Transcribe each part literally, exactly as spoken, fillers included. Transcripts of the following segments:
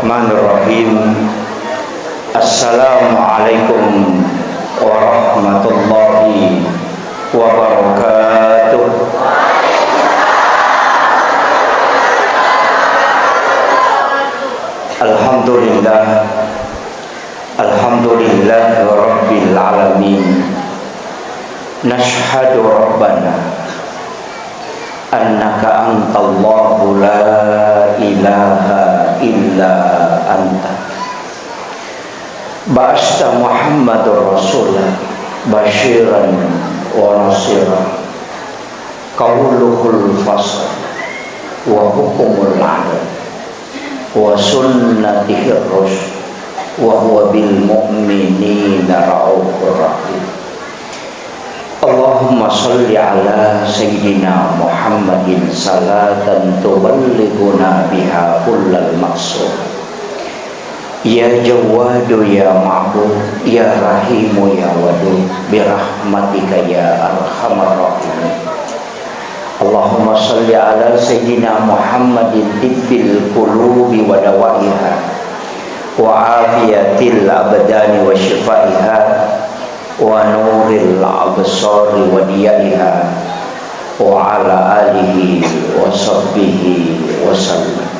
Bismillahirrahmanirrahim. Assalamualaikum warahmatullahi wabarakatuh. Alhamdulillah. Alhamdulillah Rabbil Alamin. Nashhadu Rabbana annaka antallahu la ilaha illa anta. Ba'asta Muhammadur Rasula basyiran wa nasira. Qauluhul fasl wa hukumul adl wa sunnatihir rusyd wa huwa bil mu'minina raufur rahim. Allahumma shalli ala sayyidina Muhammadin salatan tuballighuna biha kullal maqsud. Ya Jawwadu ya Ma'bud, ya Rahimu ya Wadud, birahmatika ya arhamar rahimin. Allahumma shalli ala sayyidina Muhammadin tibbil qulubi wa dawaiha, wa afiyatil abdani wa syifaiha, wa nuril absari wa diyaiha, wa ala alihi wa sahbihi wa sallam.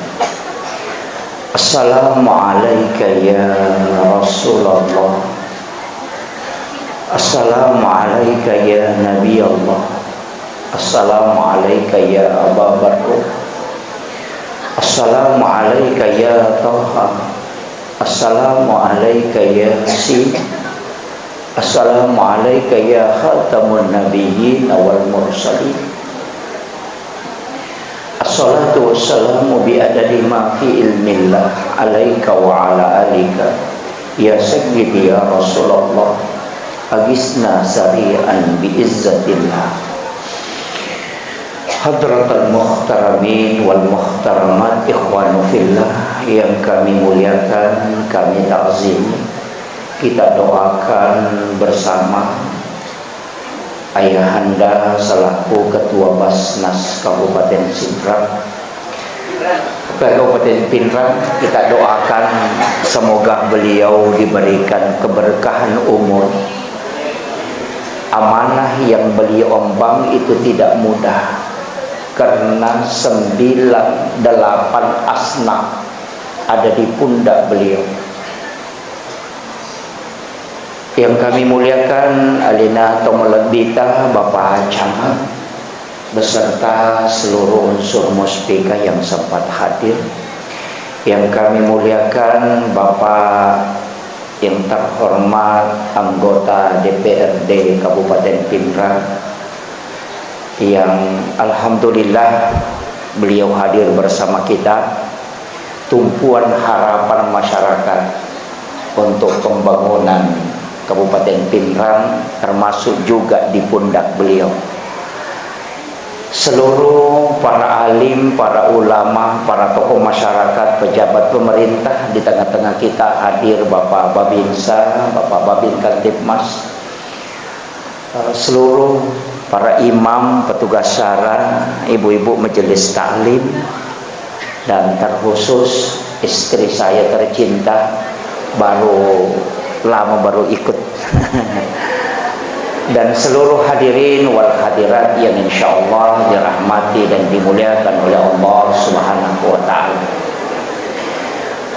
Assalamu alaika ya Rasulullah. Assalamu alaika ya Nabi Allah. Assalamu alaika ya Aba Bakar. Assalamu alaika ya Taha. Assalamu alaika ya Yasin. Assalamu alaika ya khatamun nabiyyin wal mursalin. Assalatu wassalamu bi adadi ma fi ilmillah alaika wa ala alika ya sayyidi ya Rasulullah. Agisna sari'an bi izzatillah. Hadratal muhtaramin wal muhtaramat, ikhwanu fillah yang kami muliakan, kami takzimi, kita doakan bersama Ayahanda selaku Ketua Basnas Kabupaten Sidrap, Kabupaten Pinrang, kita doakan semoga beliau diberikan keberkahan umur. Amanah yang beliau emban itu tidak mudah, karena sembilan, delapan asnaf ada di pundak beliau. Yang kami muliakan, alena tomalebbita Bapak Camat beserta seluruh unsur Muspika yang sempat hadir. Yang kami muliakan Bapak yang terhormat anggota D P R D Kabupaten Pinrang, yang alhamdulillah beliau hadir bersama kita, tumpuan harapan masyarakat untuk pembangunan Kabupaten Pinrang, termasuk juga di pundak beliau. Seluruh para alim, para ulama, para tokoh masyarakat, pejabat pemerintah, di tengah-tengah kita hadir Bapak Babinsa, Bapak Babin Kamtibmas, eh, seluruh para imam, petugas syara, ibu-ibu majelis taklim, dan terkhusus istri saya tercinta, baru lama baru ikut. Dan seluruh hadirin wal hadirat yang insyaallah dirahmati dan dimuliakan oleh Allah Subhanahu wa Ta'ala.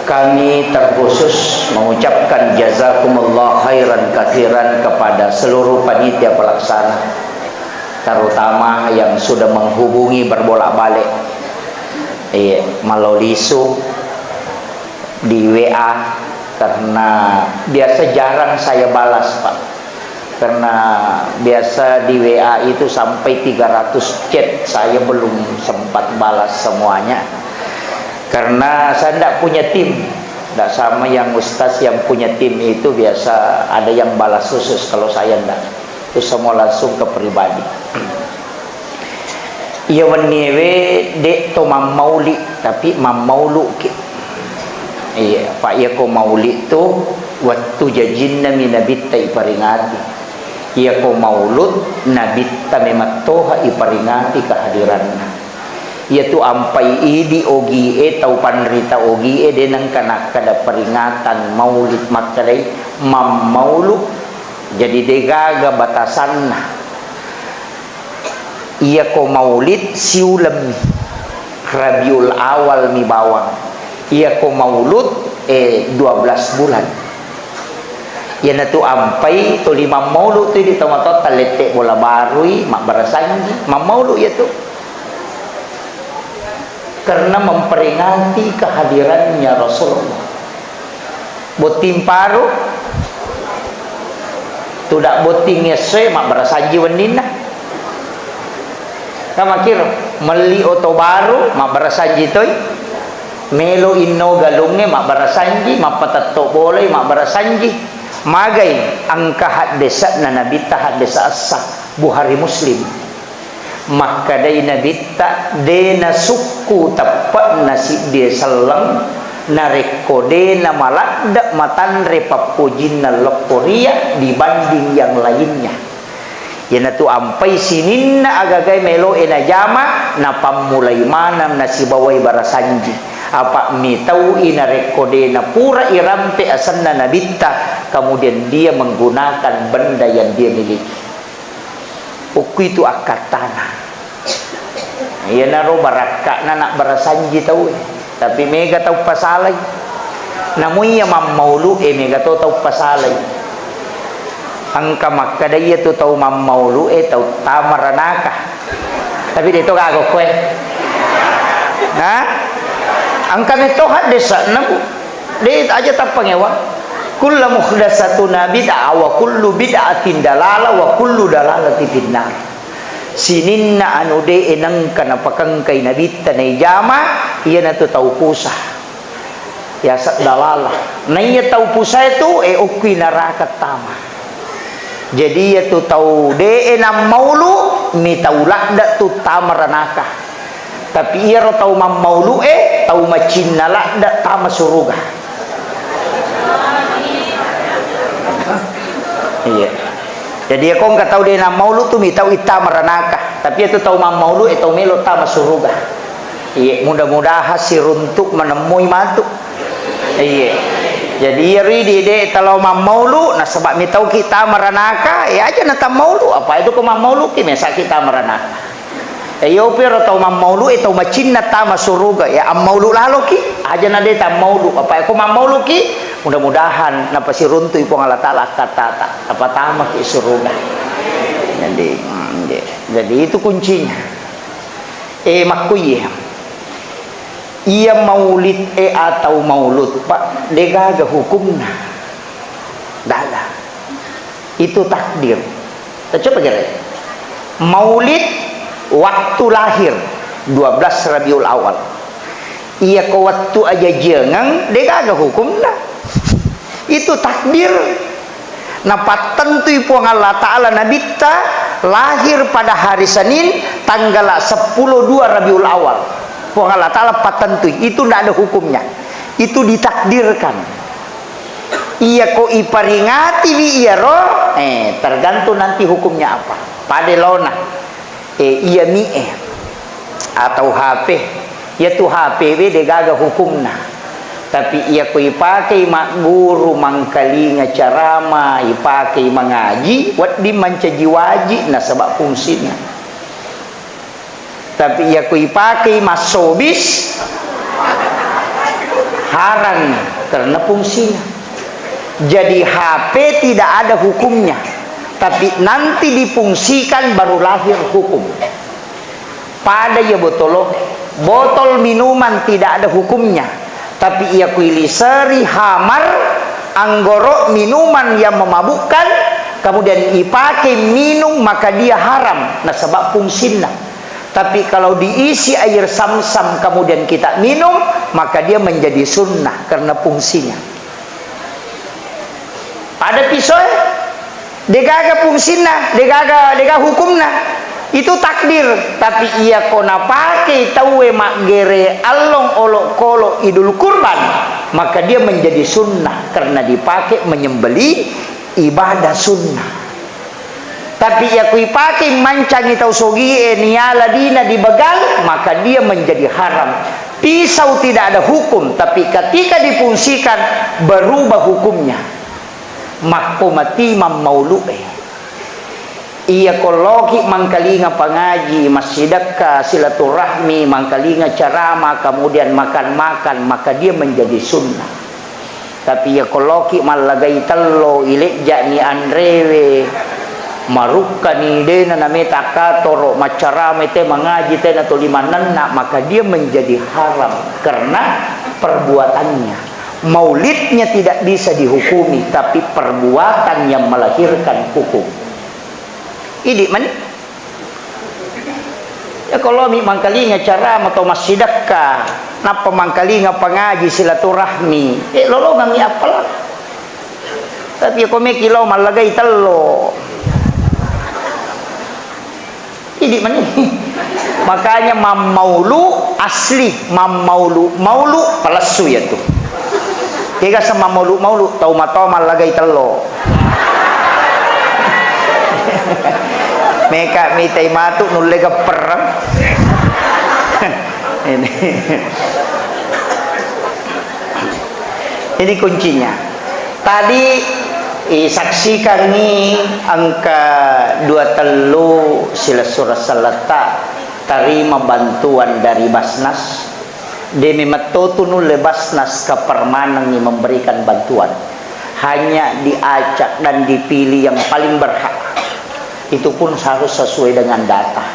Kami terkhusus mengucapkan jazakumullah khairan katsiran kepada seluruh panitia pelaksana, terutama yang sudah menghubungi berbolak-balik. Iya, malolisu di W A, karena biasa jarang saya balas, Pak. Karena biasa di W A itu sampai tiga ratus chat, saya belum sempat balas semuanya. Karena saya ndak punya tim, ndak sama yang ustaz yang punya tim itu, biasa ada yang balas khusus, kalau saya ndak. Itu semua langsung ke pribadi. Iya, wenniewe de' to mammauli, tapi mammauluki. Iya, Pak, iya ko mauli tu wettu jajinna mi nabitta iparingati. Iya ko maulud, nabitta memettoha iparingati kehadiranna. Iyatu ampai idi ogie, tau panrita ogie, de nengka nakkeda peringatan maulid, makkedai mammaulu. Jadi degaga batasanna. Iyako maulid siulemmi, Rabiul Awal mi bawang. Iyako maulud, eh, dua belas bulan. Iyanatu ampai tuli mammaulu tu di tomatoatta lette bola barui, mabbarasanji, mammaulu iyatu. Karena memperingati kehadirannya Rasulullah. Botting paru, tudak botting essoe, mabbarasanji wenninna. Kamakiro, melli oto baru, mabbarasanji toi. Melo inno galungnge, mabbarasanji, mappatetto bolai, mabbarasanji. Magai engka haddese'na Nabitta, haddese' essa, Bukhari Muslim. Makkedai Nabitta, de nasukku teppe'na siddie selleng, narekko de namaladde matanre pappojinna lokkoria dibanding yang lainnya. Iyanatu ampai sininna agagae meloe najama, napammulai maneng nasibawai barasanji. Apa mitaui narekko de napura irampe asenna Nabitta, kemudian dia menggunakan benda yang dia miliki. Okkuitu akkattana. Iyanaro barakka'na nabbarasanji tauwe. Tapi mega tau pasalai. Namu iya mammaulu'e mega to tau pasalai. Engka makkeda iyatu tau mammaulu'e tau tama ranaka. Tapi de to gaga koe. Ha? Engka metto haddese'na, Bu. De aja tappangewa. Kullu muhdatsatin bid'ah wa kullu bid'atin dalalah wa kullu dalalatin finnar. Sininna anu de'e nengka napakengkai Nabitta naijama, iyanatu tau pusa. Yaseng dalalah. Naiya tau pusae tu, e, okkui naraka tama. Jadi iyatu tau de'e nammaulu, mi tau ladde tu tama ranaka. Tapi iyaro tau mammaulu'e, tau macinna ladde tama suruga. Iya. Jadi, iya ko engka tau de nammaulu tu mitau ittama ranaka. Tapi iyatu tau mammaulu'e tau melo tama suruga. Iya, mudah-mudahan siruntuk manemmui matu. Iya. Jadi, iyaro idi de talao mammaulu, nasaba mitauki tama ranaka, iya aja natammaulu. Apa itu ko mammauluki, mesaki tama ranaka. E, iyopi ro tau mammaulu'e, tau macinna tama suruga, ya ammaulu laloki, aja na de tammaulu, apa ko mammauluki, mudah-mudahan napasiruntu'i Puang Allah Ta'ala akkattata, napatamaki suruga. Jadi, mm, nggih. Jadi itu kuncinya. E, makkuye. Iya maulid e atau maulud, Pak, degaga hukumna. Daga. Itu takdir. Coba kira. Maulid waktu lahir dua belas Rabiul Awal. Iya ko waktu aja jengeng, degaga hukumna. Itu takdir. Napattentui Puang Allah Ta'ala Nabitta lahir pada hari Senin tanggal sepuluh dua Rabiul Awal. Puang Allah Ta'ala pattentui. Itu ndak ada hukumnya. Itu ditakdirkan. Iya ko iperingatiwi iyaro, eh, tergantung nanti hukumnya apa. Pada laona, eh, iya mi e atau H P. Iyatu H P we degaga hukumna. Tapi iya ko ipakei magguru, mangkalinga carama, ipakei mangaji, wedding mancaji waji nasaba fungsina. Tapi iya ko ipakei massobis, haram karena fungsinya. Jadi H P tidak ada hukumnya, tapi nanti difungsikan baru lahir hukum. Pada iya botolo, botol minuman tidak ada hukumnya, tapi iya ko iliseri hamar, anggoro, minuman yang memabukkan, kemudian ipake minum, maka dia haram nasaba fungsinna. Tapi kalau diisi air samsam kemudian kita minum, maka dia menjadi sunnah karena fungsinya. Pada pisoe, degaga fungsinna, degaga, degaga hukumna. Itu takdir. Tapi iya ko napake tauwe maggere allong olokolo Idul Kurban, maka dia menjadi sunnah karena dipake menyembelih ibadah sunnah. Tapi iya ku ipake mancangi tau sogie niala dina dibegal, maka dia menjadi haram. Pisau tidak ada hukum, tapi ketika difungsikan berubah hukumnya. Makko mati mammaulu'e. Iya ko loki mangkalinga pangaji, massidekka, silaturahmi, mangkalinga ceramah, kemudian makan-makan, maka dia menjadi sunnah. Tapi iya ko loki mallagai tello, ilejja'ni anrewe, marukkani dena nameta katoro, maccarama te mangaji tena tuli manenna, maka dia menjadi haram karena perbuatannya. Maulidnya tidak bisa dihukumi, tapi perbuatan yang melahirkan hukum. Idi mani. Ya, kalau mi mangkalinga ceramah atau massidekka, nappa mangkalinga pangaji silaturahmi, eh, lolongangngi appalang. Tapi ya, ko meki lao mallagai tello. Idi mani. Makanya mammaulu asli, mammaulu, maulu palessu ya tu. Kega sama maulu-maulu, tau matoa mallagai tello. Meka mitai matu nulle gepper. Ini. Ini kuncinya. Tadi isaksikangi engka dua tellu silessureng selletta tarima bantuan dari Basnas. De memetto tu nulle Basnas kepermanengi memberikan bantuan. Hanya diacak dan dipilih yang paling berhak. Itu pun harus sesuai dengan data.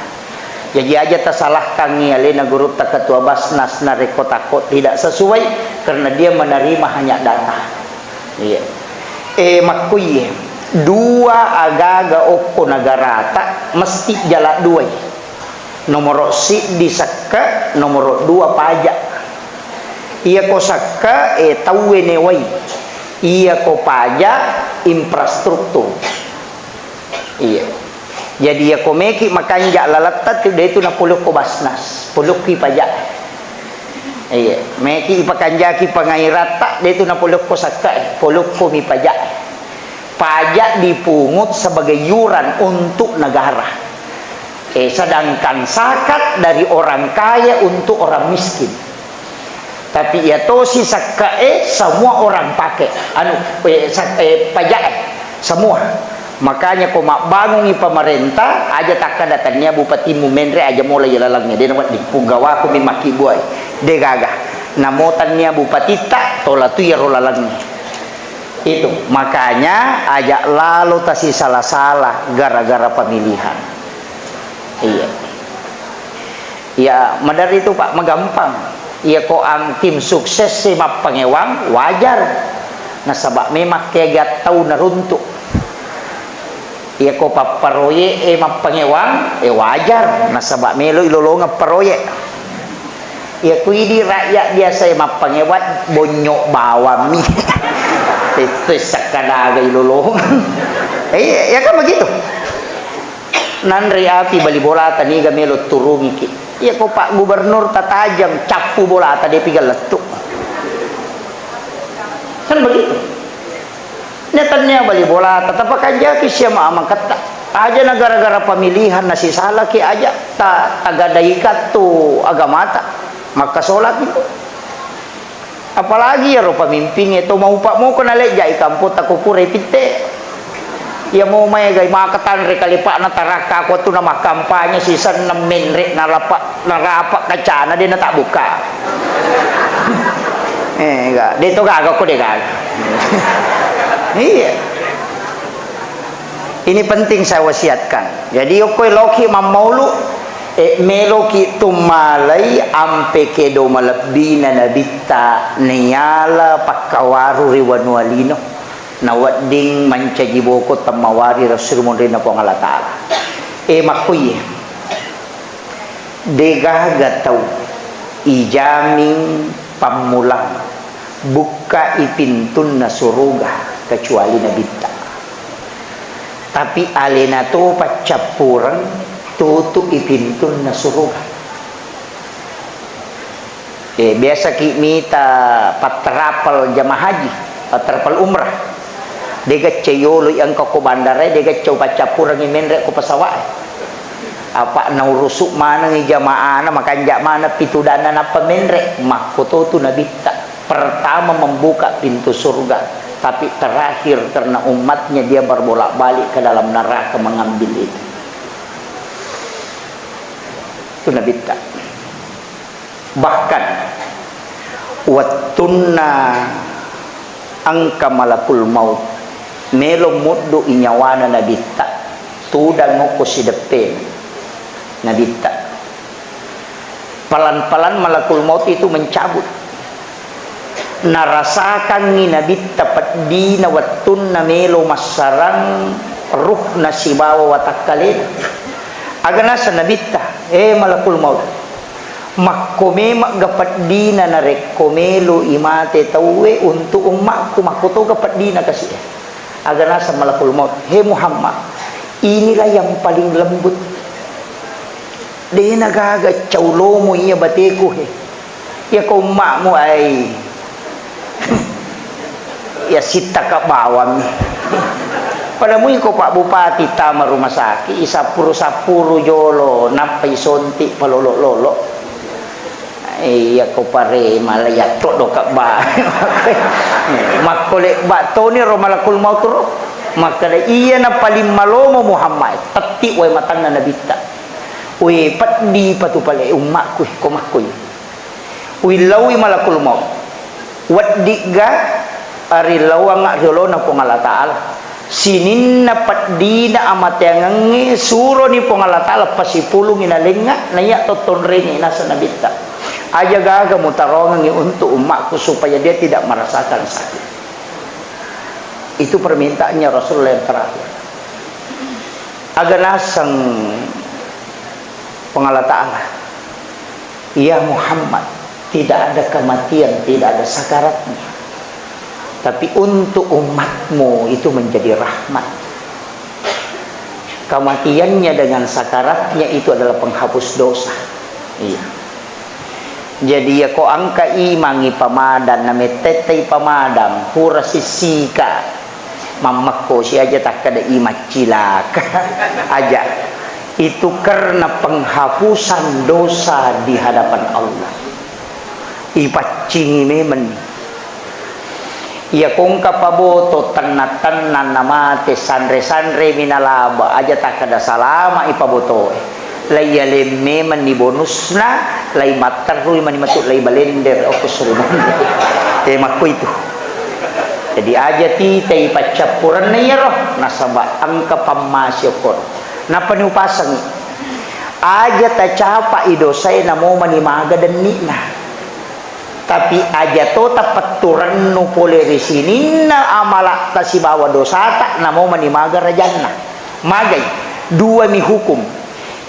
Jaji aja tasalahkangi alena gurutta ketua Basnas narekko takko tidak sesuai, karena dia menerima hanya data. Iya. Eh, makkuiye, dua agaga okko negarata mesti jala duai. Nomoro siddi sekke, nomoro dua pajak. Iya ko sekke, eh, tauwe newai. Iya ko pajak, infrastruktur. Iya. Jadi, iya ko meki makanja laletta tu, de tu napolokko Basnas, polokki pajak. Iya, meki ipakanjaki pangairatta, de tu napolokko sakka, polokko mi pajak. Pajak dipungut sebagai iuran untuk negara. Eh, sedangkan zakat dari orang kaya untuk orang miskin. Tapi iya tosi sakkae semua orang pake, anu, eh, sak-, eh, pajae, semua. Makanya ko mabbangungi pemerintah, aja takkada tania bupatimmu menre aja mola iya lalengnge, de nawedding puggawaku mi makkibbuai, de gaga. Namo tania bupatitta, tola tu iyaro lalengnge. Itu, makanya aja lalo tasisala-sala gara-gara pemilihan. Iya. Ya, maderri tu, Pak, magampang. Iya ko ang tim sukses si mappangewang, wajar. Nasaba memang kegiat tau naruntuk. Iya ko papparoyek e mappangewang, eh, wajar. Nasaba melo ilolongeng paroyek. Iya ku idi rakyat biasa e mappangewang, bonyok bawang mi. Itu sakkadaga ilolongeng. Eh, iya, iya kan begitu. Nanre api bali bolata niga melo turungiki. Iya ko Pak Gubernur tatajang cappu bolata depi gallettu. Kan begitu. Netannia bali bolata tapakanjaki siama amangketta. Aja na gara-gara pemilihan nasisalaki aja ta-, tagadai kattu agamata. Makkasolaki tu. Apalagi iyaro pamimpingnge to maupa moko nalejjai kampotta ko pura ipitte. Iya mo maegai maka tanre kalepa'na tarakka ko tu namakkampanye sisenna menre nalapa narapa kacana de natabbukka. Eh, ga, de to gaga ko de gaga. Iya. Ini penting saya wasiatkan. Jadi, okko eloki mammaulu, eh, meloki tummalai ampe kedo malebbina nabitta niala pakkawaru ri wanua lino. Nawedding mancaji boko temmawari ri esso ri munrinna Puang Allah Ta'ala. Eh, makkuiye. Degaga tau ijamin pammulang bukkai pintunna suruga kecuali nabitta. Tapi alena to paccappureng tutu'i pintunna suruga. Eh, biasaki mita patterapal jamaah haji, patterapal umrah. Dega ceyolo i engka ko bandara, dega cau paccappurengngi menre ko pesawat. Apa naurusu manengngi jamaahna, makanja maneng pitudanna nappa menre. Makkototu Nabitta. Pertama membuka pintu surga, tapi terakhir karena umatnya dia berbolak-balik ke dalam neraka mengambil itu. Itu Nabitta. Bahkan wettunna engka malakul maut melo muddu i nyawana Nabitta, tudang okko sideppe Nabitta. Pelan-pelan malakul maut itu mencabut. Narasakangngi Nabitta peddina wettunna melo massarang ruhna sibawa watakkalena. Aga naseng Nabitta, "Eh, malakul maut, makko memegga peddina narekko melo i mate tauwe untuk ummakku, makkotoga peddina kasi'e." Aga naseng malakul maut, "He Muhammad, inilah yang paling lembut. Dena gaga cau lomo iya bateku he. Iya ko ummakmu ai." Ya sittaka bawang. Pada mui ko Pak Bupati tama rumah sakit, isappuru-sappuru jolo, nappa isonti palolo-lolo. Iya ko parema la yatto do kabba. Makko lebba toni ro malakul maut ro. Makkeda iya na paling malomo Muhammad, tetti wae matanna Nabitta. We peddi patu pale ummakku ko makkoi. Willaui malakul maut. Weddigga arilauangnga riolona Puang Allah Ta'ala. Sininna peddina amateangengnge suroni Puang Allah Ta'ala pasipulungi nalengnga, naiya tottonrengi naseng Nabitta. Aja gaga mutarongengi untuk ummakku supaya dia tidak merasakan sakit. Itu permintaannya Rasulullah yang terakhir. Aga naseng Puang Allah Ta'ala. Ya Muhammad, tidak ada kematian, tidak ada sakaratnya. Tapi untuk umatmu itu menjadi rahmat. Kematiannya dengan sakaratnya itu adalah penghapus dosa. Iya. Jadi, ya ko engka imangngi pamadang, na mettettai pamadang, pura sissika. Mammekkosi aja takkeda i maccilaka. Aja. Itu karena penghapusan dosa di hadapan Allah. Ipaccingi memeng. Iya kongka paboto tenna-tenna namate sanre-sanre minalaba aja takkeda salama i pabotoe. Lai yaleng memeng ni bonusna, lai matterrui mani matu lai balender okko surunna. Eh, makko itu. Jadi aja titai paccappurenna iyaro, nasaba engka pammase okkono. Nappani upasengngi. Aja tacapai dosae namo mani maga denni'na. Tapi aja to tapetturennu pole ri sininna amala'ta sibawa dosata, namo mani maga rajanna. Magai, duami hukum.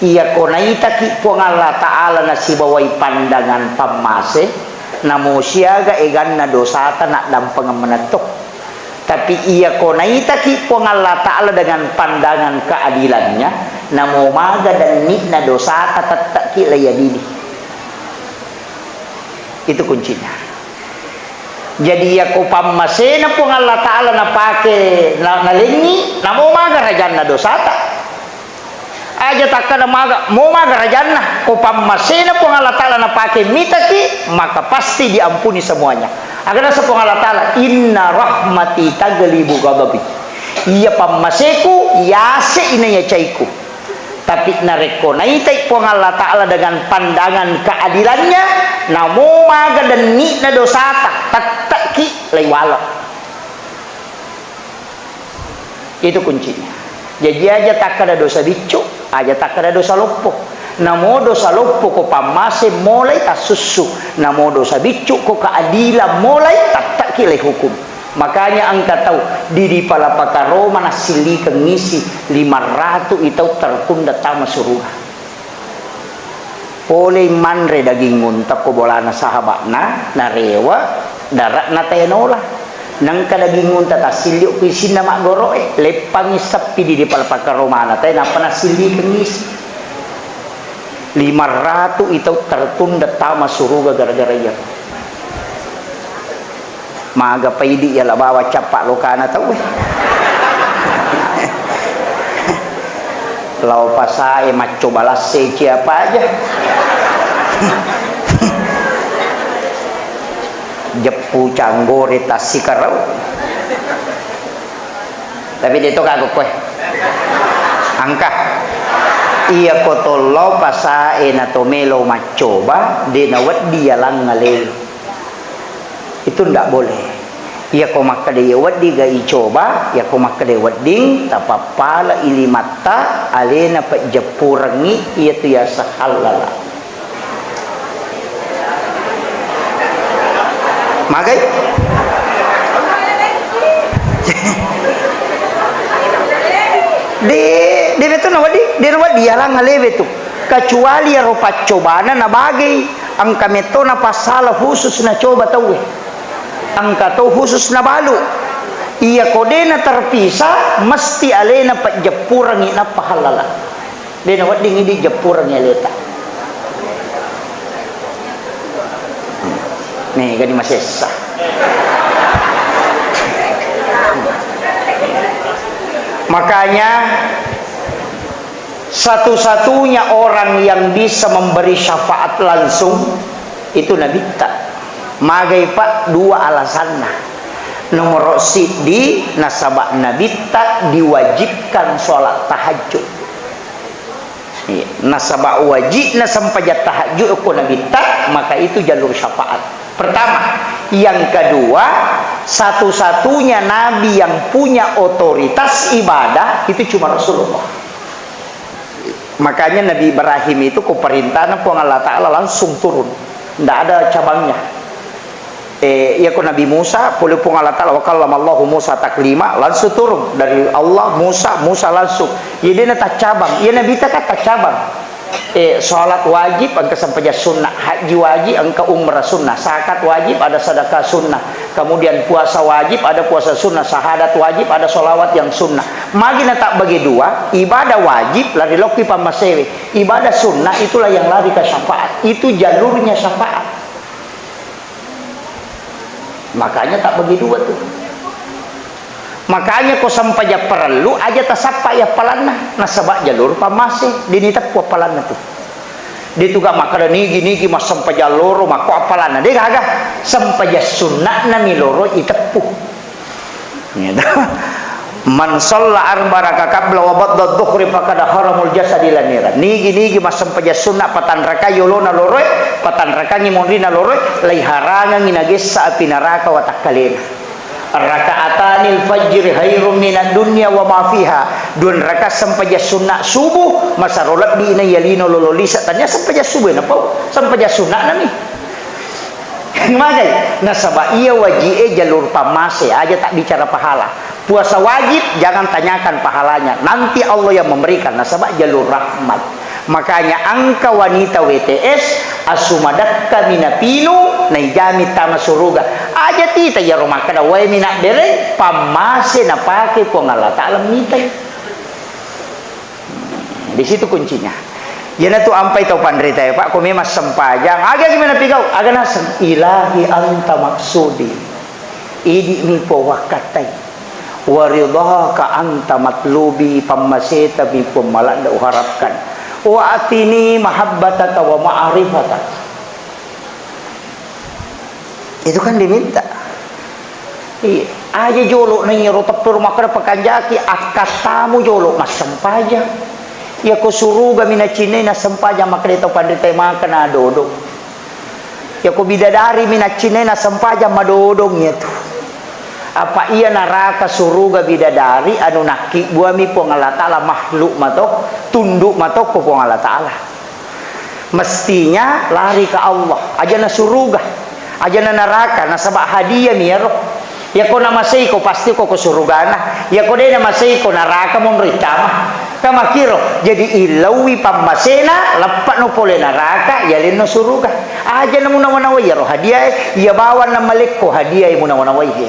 Iyako naitaki Puang Allah Ta'ala nasibawai pandangan pammase, namo siaga eganna dosata naddampengeng manetto. Tapi iyako naitaki Puang Allah Ta'ala dengan pandangan keadilannya, namo maga denni'na dosata tette'ki laiadili. Itu kuncinya. Jadi, iyako pammasena Puang Allah Ta'ala napake, na-, nalengngi, namo maga rajanna dosata. Aja takkada maga, mo maga rajanna, ko pammasena Puang Allah Ta'ala napake mitaki, maka pasti diampuni semuanya. Aga naseng Puang Allah Ta'ala, "Inna rahmati taglibu ghadabi." Iya pammaseku, yase ina yacaiku. Tapi narekko naitai Puang Allah Ta'ala dengan pandangan keadilannya, namo maga denni'na dosata, tette'ki laiwala. Itu kuncinya. Jaji aja takkada dosa biccu, aja takkada dosa loppo. Namo dosa loppo ko pammase molai tassussu, namo dosa biccu ko keadilan molai tette'ki laihukum. Makanya engka tau di Dipalapaka Roma nassillikeng isi lima ratu i tau tertunda tama suruga. Polei manre daging unta ko bolana sahaba'na, narewa dara'na tae nola. Nengka daging unta tassilli ko isinna maggoro'e, leppangi seppi di Dipalapaka Romana tae nappa nassillikeng isi. Lima ratu i tau tertunda tama suruga gara-gara iyaro. Maga paidi yala bawang cappa lokana tauwe. Lao pasae maccoba lasse ciapa aja. Jeppu canggore tassikarau. Tapi de to kago koe. Angka. Iya ko to lao pasae na to melo maccoba, de na weddi yalang ale. Itu ndak boleh. Iyako makkeda iya wedding ga icoba, iyako makkeda wedding, tapappala ilimatta, alena pejjeppurengngi iyatu yaseng hallala. Magai? De, de betu na wedding, de na wedding yalang alewe tu. Kecuali iyaro paccobana nabagei, engka metto na passala khusus nacoba tauwe. Engka to khusus nabalu. Iyako de na terpisah, mesti alena pejjeppurengngi nappa hallala. De na wedding idi jeppurengngi aleta. Nih, gani masessa. Makanya, satu-satunya orang yang bisa memberi syafaat langsung itu Nabitta. Magai, Pak? Dua alasanna. Nomor siddi, nasaba Nabitta diwajibkan sholat tahajud. Iya, nasaba wajibna sempajang tahajud ko Nabitta, maka itu jalur syafaat. Pertama, yang kedua, satu-satunya nabi yang punya otoritas ibadah itu cuma Rasulullah. Makanya Nabi Ibrahim itu ko perintahna Puang Allah Ta'ala langsung turun. Ndak ada cabangnya. Eh, iya ko Nabi Musa, pole Puang Allah Ta'ala, wa kallamallahu Musa taklima, langsung turun dari Allah, Musa, Musa langsung. Iya de na taccabang, iya Nabitta kan taccabang. Eh, salat wajib, engka sempajang sunnah, haji wajib, engka umrah sunnah, zakat wajib, ada sedekah sunnah, kemudian puasa wajib, ada puasa sunnah, syahadat wajib, ada sholawat yang sunnah. Magi na tabbagi dua, ibadah wajib lari lokki pammasewe, ibadah sunnah itulah yang lari ke syafaat, itu jalurnya syafaat. Makanya tabbagi dua tu. Makanya ko sempajang parellu aja tasappa i appalanna, nasaba jalur pammase, de ni teppu appalanna tu. De tu ga makkeda nigi-nigi massempajang loro makko appalanna, de gaga. Sempajang sunna'na mi loro iteppu. Gitu. Man shalla arba raka qabla wa ba'da dhuhri faqad haramul jasadi ila niran. Nigi-nigi massempajang sunna patanrakai yolona loroe, patanrakangi monrina loroe, laiharangangi nagessa api naraka watakkalena. Raka'atanil fajri khairum minad dunya wa ma fiha. Dua rakaat sempajang sunna subuh, masaro lebbi na iya lino lolo lisa, tania sempajang subuh na pau, sempajang sunna nami. Magai? Nasaba iya waji'e jalur pammase, aja tak bicara pahala. Puasa wajib, jangan tanyakan pahalanya. Nanti Allah yang memberikan, nasaba jalur rahmat. Makanya engka wanita W T S, asu madekka mi napinu, naijami tama suruga. Aja tita iyaro makkeda, wae mi nabbereng, pammase napake Puang Allah Ta'ala mitai. Di situ kuncinya. Iyanatu ampai tau panrita ya, Pak, ko memang sempajang, aga gimana pigau? Aga naseng, "Ilahi anta maksudi." Idi mi Puang wakkattai. "Wa ridhaka anta matlubi," pammaseta mi Puang maladde uharapkan. "Wa atini mahabbataka wa ma'rifataka." Itu kan diminta. Iya. Aja jolo na iyaro teppero makkeda pakanjaki, akkattamu jolo massempajang. Iya ko suruga mi nacinnai nassempajang, makkeda tau panrita maka nadodong. Iya ko bidadari mi nacinnai nassempajang, madodong iyatu. Apa iya naraka suruga bidadari anu nakkibbuami Puang Allah Ta'ala, makhluk mato, tunduk mato ko Puang Allah Ta'ala. Mestinya lari ke Allah, aja na suruga, aja na naraka, nasaba hadiah mi iyaro. Iyako namaseiko, pasti ko, ko surugana. Iyako de namaseiko, naraka monro ittama. Kamakiro, jadi ilauwi pammasena, leppano pole naraka, yalenno suruga. Aja na munawa-nawai iyaro hadiah e, iya bawang na malekko hadiah e munawa-nawai e.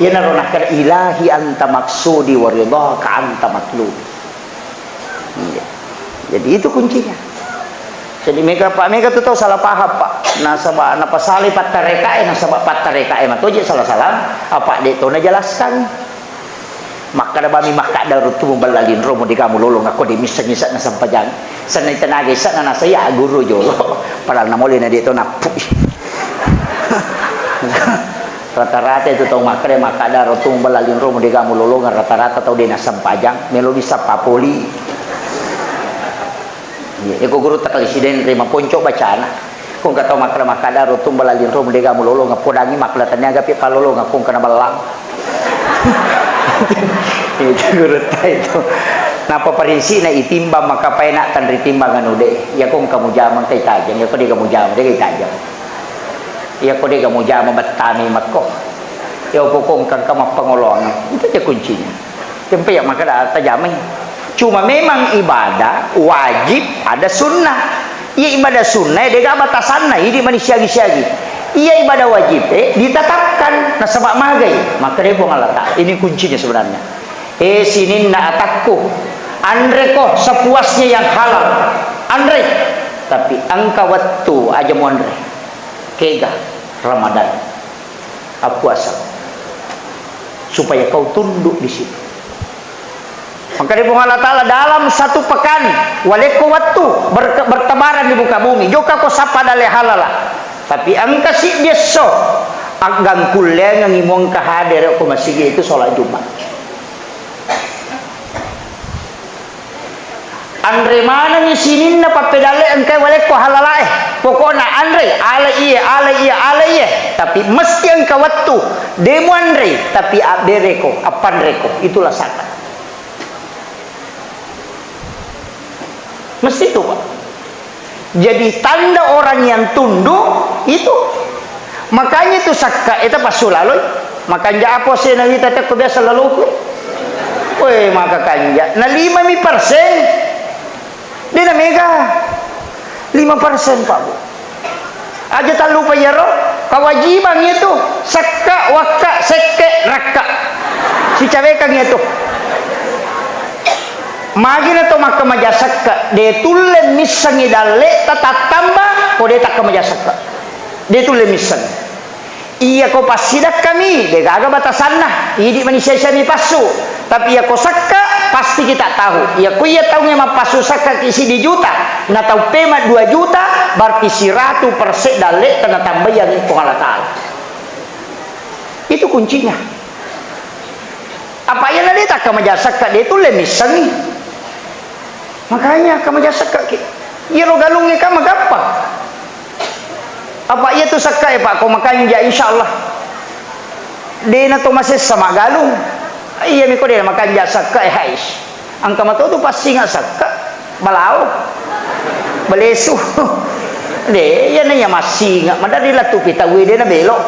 Iyanaro nakkeda, "Ilahi anta maksudi wa ridhaka anta matlubi." Iya. Jadi itu kuncinya. Jadi mega, Pak, mega tu tau salah paham, Pak. Nasaba napasalai pattarekae, nasaba pattarekae matoje salah-salah, apa de to najelaskan. Makkeda bami makkadda ruttu mubella linromu de gamu lolong akko de misseng isa na sempajang. Senna tenaga isa na nasaya guru jolo. Padahal namole na de to nappui. Rata-rata itu tau makkeda makkadda ruttu mubella linromu de gamu lolong, rata-rata tau de na sempajang, melo bisa papoli. Iya, iko guru takali siden terima ponco bacana. Ko engka tau makkeda makkadda ruttu mubella linromu de gamu lolong, podangi makkeda taniaga pi palolong, ko engka na bellang. Itu gurutta itu. Napa parinsikna itimbang maka paena tanri timbang anu de. Iya ko engka mujama engka itajang, iya ko de ga mujama de ga itajang. Iya ko de ga mujama bettami makko. Iya ko engka engka mappangoloang. Itu aja kuncinya. Tempe ya makkeda tajamai. Cuma memang ibadah wajib ada sunnah. Iya ibadah sunnah de ga batasanna, idi mani siagi-siagi. Iya ibadah wajib eh ditetapkan nasaba magai. Makkeda Puang Allah Taala. Ini kuncinya sebenarnya. Eh sininna atakku, anreko sepuasnya yang halal. Anre. Tapi engka wettu aja muanre. Kega Ramadan. Appuasa. Supaya kau tunduk di situ. Maka di Puang Allah Taala dalam satu pekan, walekko wettu ber-, bertebaran di muka bumi, jokka ko sappa dalle halala. Tapi engka siddi esso, aggangkullengengi muengka hadere ko masigi itu sholat Jumat. Anre manengngi sininna pappedalle engkae walekko halalae. Pokokna anre, ale iye, ale iye, ale iye. Tapi mesti engka wettu, de muanre, tapi abbereko, appanreko. Itulah zakat. Mesti itu, Pak. Jadi tanda orang yang tunduk itu. Makanya itu sakka eta passulaloi. Makanja apa sena wita tekko biasa laloku. Weh, maka kanja. Na lima mi persen. Dena mega. Lima persen, Pak Bu. Aja tallupa iyaro, kewajiban itu, sekka, wakka, sekke, rakka. Sicawekang itu. Magina to makkamaja sekka, de tulle missengi dalle ta tattamba, ko de takkamaja sekka. De tulle misseng. Iya ko passidakkami, de gaga batasanna, idi mani sia-sia mi passu. Tapi iya ko sekka, pasti kita tahu. Iya ko iya taungnge mappassu sekka ki siddi juta, na tau pema dua juta, berarti siratu perse dalle tena tambayangi Puang Allah Taala. Itu kuncinya. Apa iya na de takkamaja sekka, de tulle missengi. Makanya kamaja sekka ki. Iyaro galungnge ka magappang. Apa iya tu sekka e, Pak, ko makanja, insya Allah. Dena to masessa maggalung. Iya mi ko dena makanja sekka e, hais. Engka mato tu passinga sekka. Balao. Balesu. De, iya na iya massinga. Madari latu pi tau e dena belo.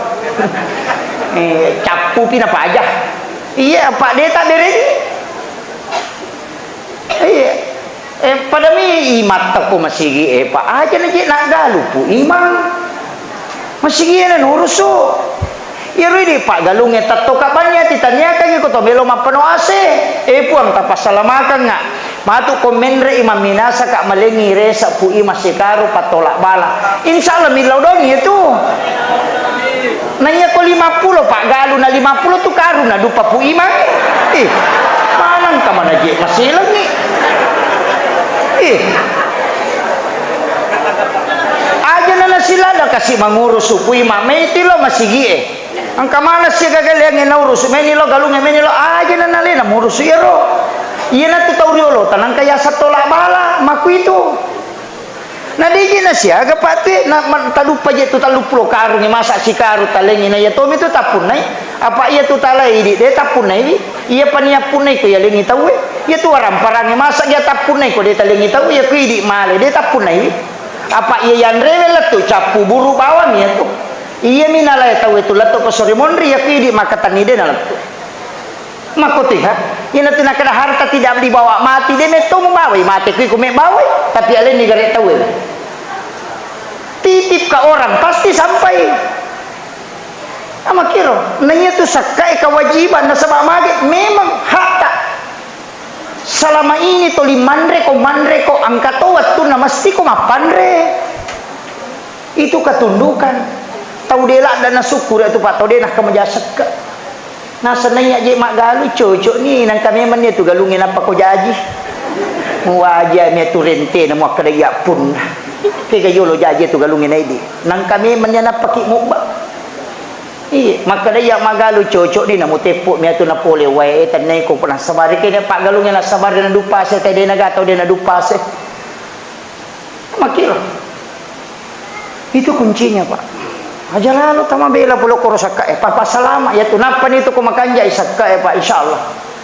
Eh, cappu pi na paja. Iya, apa de tak bereni. Iya. Eh, pada mi imatta ko masigi e, Pak. Aja na je naggalu pu imang. Masigi e na nurusu. Iyaro idi paggalungnge tatto kabanni ati taniakangngi ko to melo mappano ase. Eh, Puang, tapassalamakanga. Matu ko menre i mamminasa ka malengi resa pu imang sikaru pattola bala. Insya Allah millau dongi itu. Naiya ko lima pulo, paggaluna lima pulo tu karung na dupa pu imang. Ih, maneng ka manaje masilengi. Ih. Aja na nasilada kasi mangurusu pu imang, meti lo masigi e. Engka mana sia gagaleangnge naurusu, meni lo galungnge, meni lo aja na nalena murusu iyaro. Iyana tu tau riolo, tanangka yasa tola bala, makuitu. Na deje na siaga, Pak, tu, na, ma-, taduppa je tu telluppulo karungnge, masa sikaru talengi, na iya tomi tu tappunnai. Apa iya tu talai idi, de tappunnai wi. Iya paniappunnai ko yalengi tauwe. Iya tu waramparangnge, masa ja tappunnai ko de talengi tauwe, iya ko idi male, de tappunnai wi. Apa iya yanrewe lettu cappu buru bawang iya tu. Iya mi nalai tauwe tu lettu ko sore monri, iya ko idi makatanni de na lettu. Makkotiha, iyana tu nakkeda harta tidak dibawa mati, de metto mubawai mate kui ku mebbawai, tapi alenni gare tauwe. Titip ka orang, pasti sampai. Amakiro, na iya tu sakkae kewajiban nasaba mage memang hakta. Selama ini tuli manreko, manreko, engka to wettunna mesti ko mappanre. Itu ketundukan. Tau de ladda nasukkuru tu, Pak, tau de nakkamaja sekke. Nasenna iya je maggalung, cocok ni, nangka memang ni tu galungnge nappa ko jaji. Muaja mi tu rentena muakkeda iya punna. Kega yolo jaji tu galungnge naidi. Nangka memang ni nappa ki mubba. Iya, makkeda iya maggalung cocok ni, namuteppu mi atu napole wae, tenneko pernah sabari kene paggalungnge nasabari nadupase, tau de naga tau de nadupase. Makkiro. Itu kuncinya, Pak. Aja lalo tamabela pole koro sakka e, papa salama ya tu. Nappa ni tu ko makanjai sakka e, Pak, insyaallah.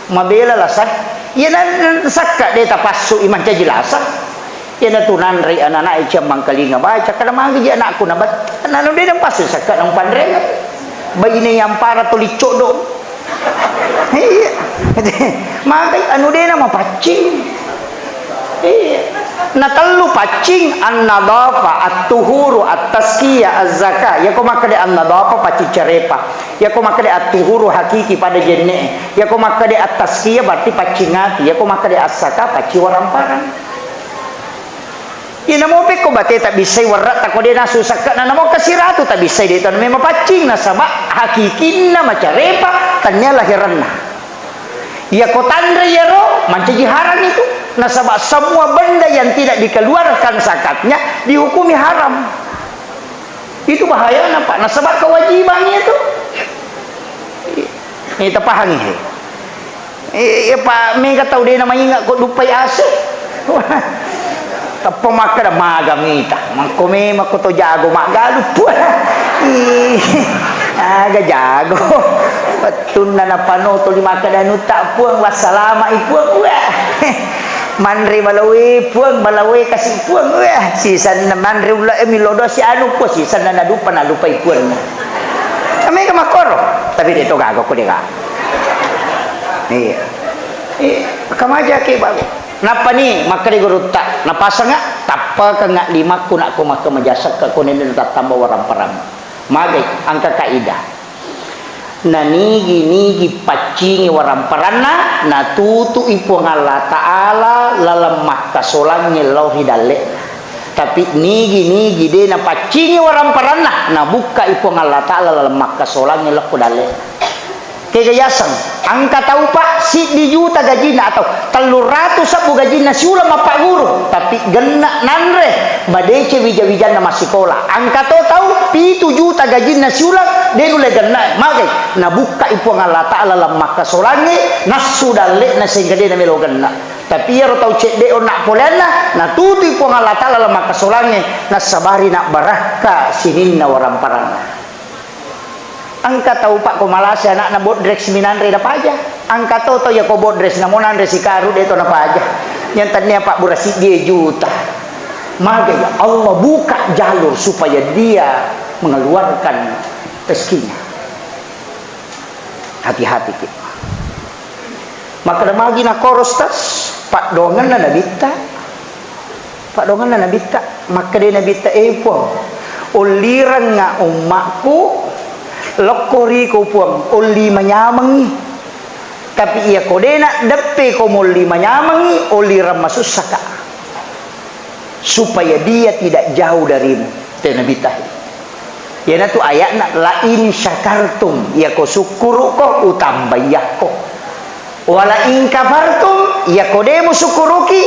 Mabela lasa. Iya na, na sakka de tapassu i mancaji lasa. Iya na tu nanrei anak-anak e ciang mangkalinga baca. Kada magi ji anakku nabat. Nanu de napassu sakka nang panrena. Baine yang para tuli codong. Iya. Maka anu de namapaccing. Iya. Na tellu paccing, an-nadhafa, at-tuhuru, at-tazkiyah, az-zakah. Yako makkeda an-nadhafa paccing carepa. Yako makkeda at-tuhuru hakiki pada jenne. Yako makkeda at-tazkiyah berarti paccing ati. Yako makkeda az-zakah paccing waramparang. Iyana mope ko bate tabbissai werra tako de nasu sakka na namo kasiratu tabbissai de tanu memapaccing nasaba hakikinna macarepa tannia lahiranna. Iyako tanre iyaro, mancaji haram itu. Nasaba semua benda yang tidak dikeluarkan zakatnya dihukumi haram. Itu bahayana, Pak. Nasaba kewajiban itu. Ini tapahangi, he. Eh, eh, Pak, mega tau de na mainga ko dupai ase. Tappa makkeda maga mita. Mangko memang ko to jago maggalu, Puang. Ih, aga jago. Wettunna napanoto di makkeda nutta, Puang, wassalama i, Puang. Wah. Manre balawe, Puang, balawe kasi, Puang. Wah, sisanna manre ulla e millodo si anu, Puang, sisanna nadupa nalupai, Puang. Mega makkoro, tapi de to gaga ko de gaga. Iya. Eh, kamajaki bago. Nappani makkeda gurutta, napasengnga, tappakengnga limakku nakko makkamaja sekka ko nenne tattamba waramparang. Magai, engka kaidah. Nanigi-nigi paccingi waramparanna, natutui Puang Allah Ta'ala laleng makkasolangnge lao ri dalle'na. Tapi nigi-nigi de napaccingi waramparanna, nabukkai Puang Allah Ta'ala laleng makkasolangnge lao ko dalle'na. Kega yaseng, engka tau, Pak, siddi juta gajinna atau telluratu sebbu gajinna siuleng mappagguru, tapi genna nanre, madeceng wija-wijanna massikola. Engka to tau pitu juta gajinna siuleng, de nulle genna, magai, nabukkai Puang Allah Ta'ala laleng makkasolangnge, nassu dalle'na sehingga de namelo genna. Tapi iyaro tau cedde onna poleanna, natutui Puang Allah Ta'ala laleng makkasolangnge, nassabari nabbarakka sininna waramparanna. Engka tau, Pak, ko malase anakna bodrek siminanre napaja. Engka to tau yako bodrek namo nanre sikaru de to napaja. Yang tania pabbura siddie juta. Magai Allah buka jalur supaya dia mengeluarkan rezekinya. Hati-hati ki. Makkeda magi nakkoro, Ustaz, paddoangenna Nabitta. Paddoangenna Nabitta, makkeda Nabitta, "Eh, Puang, ullirengnga ummakku, lokko riko, Puang, ulli manyamengngi. Tapi iyako de naddeppe ko mulli manyamengngi, ullireng masussaka." Supaya dia tidak jauh darimu. Te Nabitta. Iyanatu ayatna, "La in syakartum," iyako sukkuruko, utambaiyakko. "Wa la in kafartum," iyako de musukkuruki,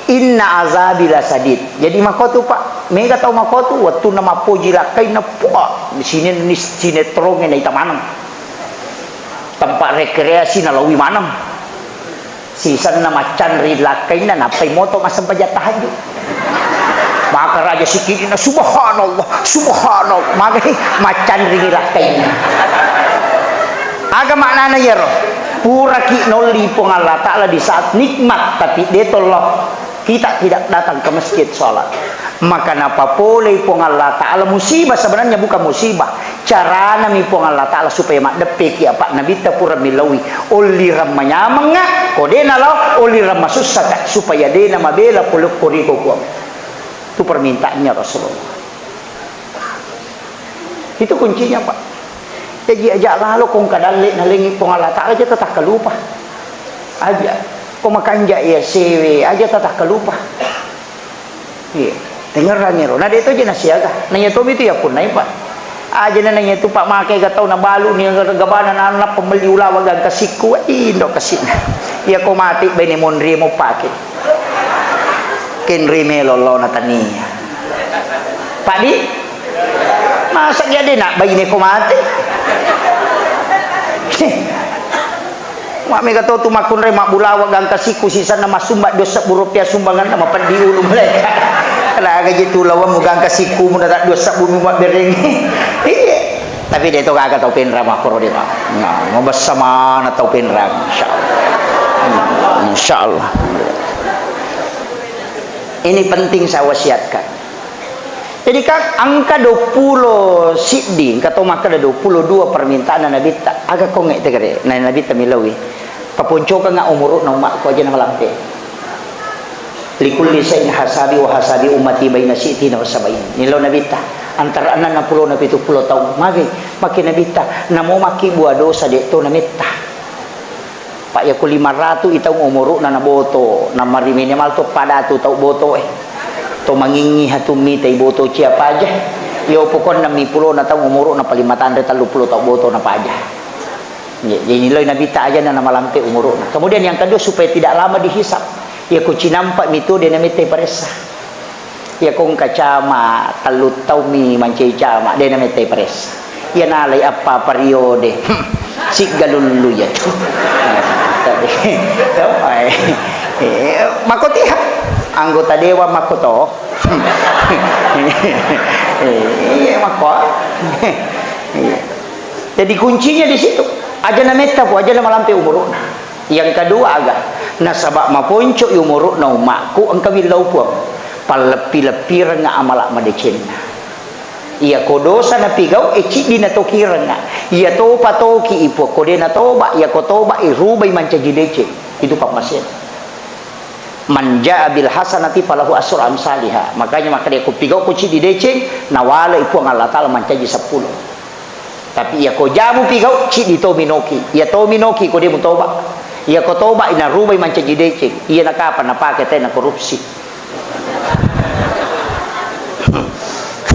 "inna azabi lasadid." Jadi makotu, Pak, mega tau makotu, wettunna mappoji lakkainna, puah, sine-, sinetrongnge naita maneng. Tempat rekreasi nalaui maneng. Sisenna maccanri lakkainna, nappai moto massempajang tahajud. Maka raja sikidina, "Subhanallah, subhanallah." Magai maccanri lakkainna. Aga maknana iyaro? Puraki nolli Puang Allah Ta'ala di saat nikmat, tapi detollah kita tidak datang ke masjid sholat. Maka napapolei Puang Allah Ta'ala musibah, sebenarnya bukan musibah. Caranami Puang Allah Ta'ala supaya maddeppeki apa Nabitta pura milaui. Ollireng manyamengnga, ko de nalao, ollireng masussaka, supaya de namabela polokko riko Puang. Itu permintaannya Rasulullah. Itu kuncinya, Pak. Jadi aja lalo kong kadalle nalengi Puang Allah Ta'ala, aja tetap kalupa. Aja. Ko makanja iya sewe, aja tatakkalupa. Iya, tengerang ero. Na de to je nasiaga. Na iya tomi tu iya punnai, Pak. Aja na iya tu, Pak, makai ga tau nabalu ni gabana na nappa melli ulawa gangka sikku. Indo kasina. Iya ko mati bene monri mo pake. Kenri melo lo na tania. Pak di? Masa dia de nak baine ko mati? Mak mega to tu makkunrai mabbulawa gangka sikku sisanna massumba dua sebbu rupiah sumbanganna mapeddi ulu malaika. Raga je tu lawang mu gangka sikku mu data dua sebbu mu mabbereng. Iya. Tapi de to gaga tau penrang makkoro de, Pak. Nah, mabessa mana tau penrang, insyaallah. Hmm, insyaallah. Ini penting saya wasiatkan. Jadi, kan engka duappulo siddi, engka to makkeda duappulo dua permintaanna Nabitta. Aga kongnge tegere? Na Nabitta milaui. Paponcokengnga umuru'na ummakku aja na malampe. Likulli syai'in hasabi wa hasabi ummati baina sittina wa sabain. Nillau Nabitta, antara enneng pulona pitu pulo taung. Magi, makke Nabitta, namo makkibbua dosa de to nametta. Pak, yako lima ratu i taung umuru'na naboto, namari minimal to pada tu tau boto e. To mangingngi hatu mitai boto cia paja. Yo pokokna mi pulona taung umuru'na paling matanre tellu pulo tau boto na paja. Ye, jadi nilai Nabitta aja na malampe umuru'na. Kemudian yang kedua, supaya tidak lama dihisap. Yako cinampa mi tu de namettai paressa. Iya kongka cama, tellu taummi mancaji cama, de namettai paressa. Iya nalai appa periode. Hmm, siggalullu iya tu. Eh, makotiha. Anggota dewan makoto. Iya, mako. Iya. Jadi kuncinya di situ. Aja nametta pu, aja namalampe umuru'na. Yang kedua aga, nasaba maponco'i umuru'na ummakku, engka willau Puang, palleppi-leppirengnga amala madecenna. Iyako dosa napigau, e, ciddi natokirengnga. Iya topa toki i Puang, ko de natoba, iyako toba i rubai mancaji deceng. Itu pammasena. Man jaa bil hasanati falahu asru amsaliha. Makanya makkeda ko pigau ko ciddi deceng, nawalai Puang Allah Taala mancaji seppulo. Tapi iya ko jamu pigau, ciddi to minoki. Iya to minoki ko de mutoba. Iya ko toba, inarubai mancaji deceng. Iya nakapa napake tena korupsi.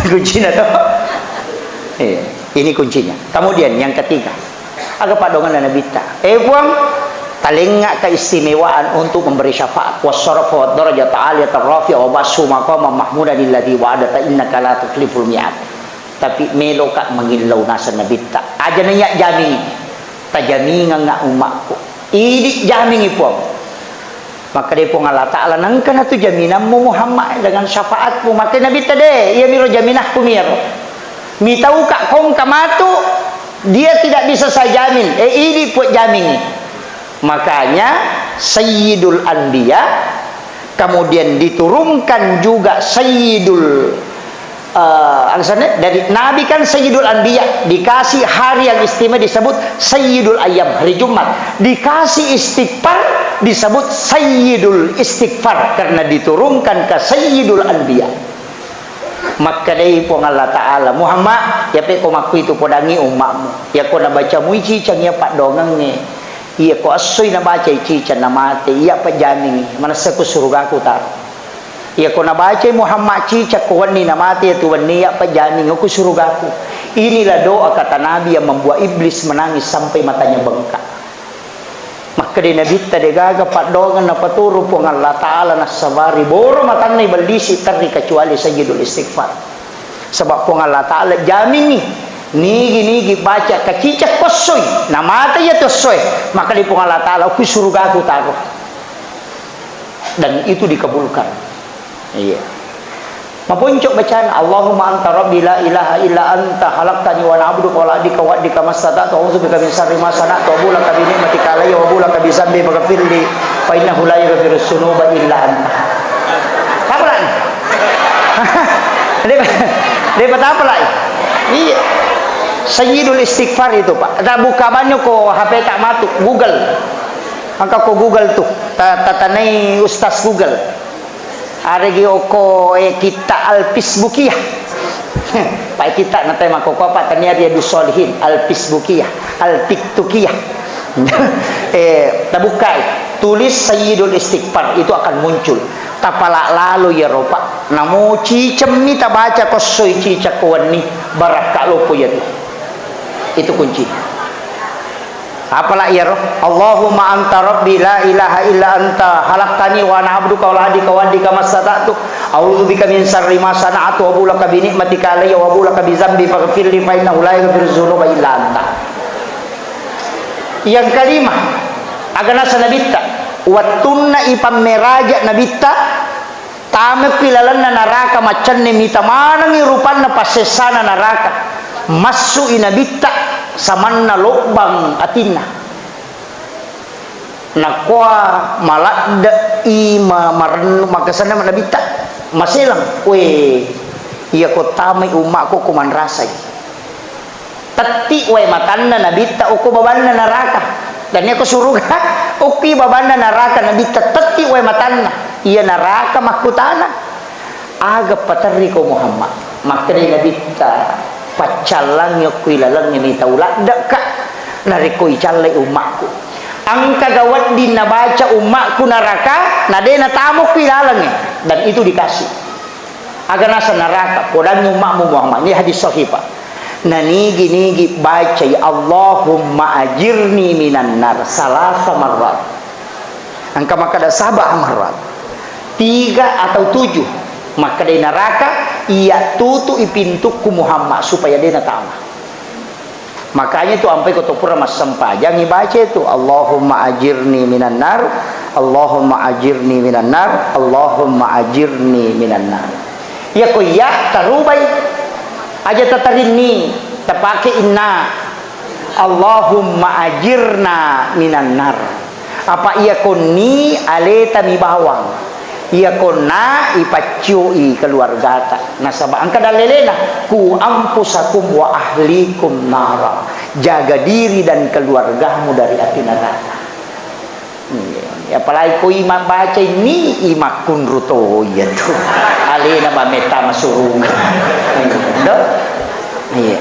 Kuncina to. Iya, ini kuncinya. Kemudian yang ketiga, aga padonganna Nabitta. Eh Puang, talengnga keistimewaan untuk memberi syafaat. Wassarafa wad darajat aliyat rafi'ah wa ba'su maqama mahmudan alladzi wa'adta innaka la tukhliful mi'ad. Tapi meloka mangillau naseng Nabitta. Aja naiya jamingi. Tajamingengnga ummakku. Idi jamingi Puang. Makkeda Puang Allah Taala, nengka natu jaminammu Muhammad dengan syafaatmu. Makkeda Nabitta, de, iyamiro jaminahku miro. Mitauka kongka matu, dia tidak bisa saya jamin. Eh, idi Puang jamingi. Makanya Sayyidul Anbiya, kemudian diturunkan juga Sayyidul, eh, alasannya dari Nabi kan Sayyidul Anbiya, dikasih hari yang istimewa disebut Sayyidul Ayyam, hari Jumat. Dikasih istighfar disebut Sayyidul Istighfar karena diturunkan ke Sayyidul Anbiya. Makkedai Puang Allah Ta'ala, "Muhammad, yape ko makkuitu podangi ummakmu. Yako nabacamui cicang iya paddoangengnge, iya ko essoi nabacai cicang namate, iya pejjamingi, manessa ku surugaku taro. Iya ko nabacai Muhammad cicang ko wenni namate, iya tu wenni iya pejjamingi ku surugaku." Inilah doa kata Nabi yang membuat iblis menangis sampai matanya bengkak. Makkeda Nabitta, degaga paddoangeng napaturu Puang Allah Ta'ala nassabari boro matanna ibellisi terri kecuali Sayyidul Istighfar. Sebab Puang Allah Ta'ala jamingi, nigi-nigi baca kacica kossoi, namata iya tossoe, makkeda Puang Allah Ta'ala, "Ku surugaku taro." Dan itu dikabulkan. Iya. Maponco bacana, "Allahumma anta rabbi la ilaha illa anta khalaqtani wa ana abduka wa ala ahdika wa wa'dika mastata'tu, a'udzubika min syarri ma sana'tu, abu'u laka bi ni'matika alayya wa abu'u laka bi dzambi faghfirli fa innahu la yaghfirudz dzunuba illa anta." Apa lagi? Dia, dia apa lagi? Iya. Sayyidul Istighfar itu, Pak. Ta buka banyak ko H P tak matu, Google. Angka ko Google tuh, ta-, tatanai Ustaz Google. Aregi oko, eh, kitta Al-Fisbukiyah. Pak kitta natai makoko apa tania Riyadus Shalihin, Al-Fisbukiyah, Al-Tiktukiyah. Eh, tabukkai, tulis Sayyidul Istighfar, itu akan muncul. Tapala lalo iyaro, Pak. Namo cicemmi tabaca ko essoi, ciceng ko wenni, barakka loppo iyatu. Itu kunci. Apala iyaro? Allahumma anta rabbi la ilaha illa anta khalaqtani wa ana abduka wa ana abduka mastata'tu. A'udzu bika min syarri ma sana'tu wa abu laka bi ni'matika alayya wa abu laka bi dzambi faghfirli fa innahu la yaghfiru dzunuba illa anta. Yang kelima, aga naseng Nabitta, wettunna ipammeraja Nabitta, tamekki lalenna naraka, macenne mita manengngi rupanna passessana naraka, massu'i Nabitta samanna lobbang atinna. Nakkoa maladde'i ma-, marennu-, makkasenna Nabitta, maseleng, we, iyako tamai ummakku ko manrasai. Tetti wae matanna Nabitta okko babanna naraka. Dan iyako suruga, okki babanna naraka Nabitta, tetti wae matanna. Iya naraka makkutana, "Aga paterriko Muhammad?" Makkedai Nabitta, "Paccallangi okko ilalengnge mita uladde'ka, narekko icallai ummakku. Engkaga wedding nabaca ummakku naraka, na de natamokku ilalengnge." Dan itu dikasih. Aga naseng naraka, podangngi ummakmu Muhammad. Ini hadis sahih, Pak. Nanigi-nigi bacai, "Allahumma ajirni minan nar," salasa marrat. Engka makkeda saba marrat. Tiga atau tujuh. Makkedai naraka, "Iya tutu'i pintukku Muhammad supaya de natama." Makanya tu ampai ko to pura massempajang, ibaca tu, "Allahumma ajirni minan nar, Allahumma ajirni minan nar, Allahumma ajirni minan nar." Iya ko iya tarubai. Aja tatarinni, tapake inna. "Allahumma ajirna minan nar." Apa iya konni aleta mi bawang. Iya konna ipaccioi keluargata. Nasaba engka dallelena, "Ku anfusakum wa ahlikum nara." Jaga diri dan keluargamu dari api neraka. Iya, apalagi ko ima baca ini, ima kunru to iya tu. Alena ba metta masurung. Do? Iya.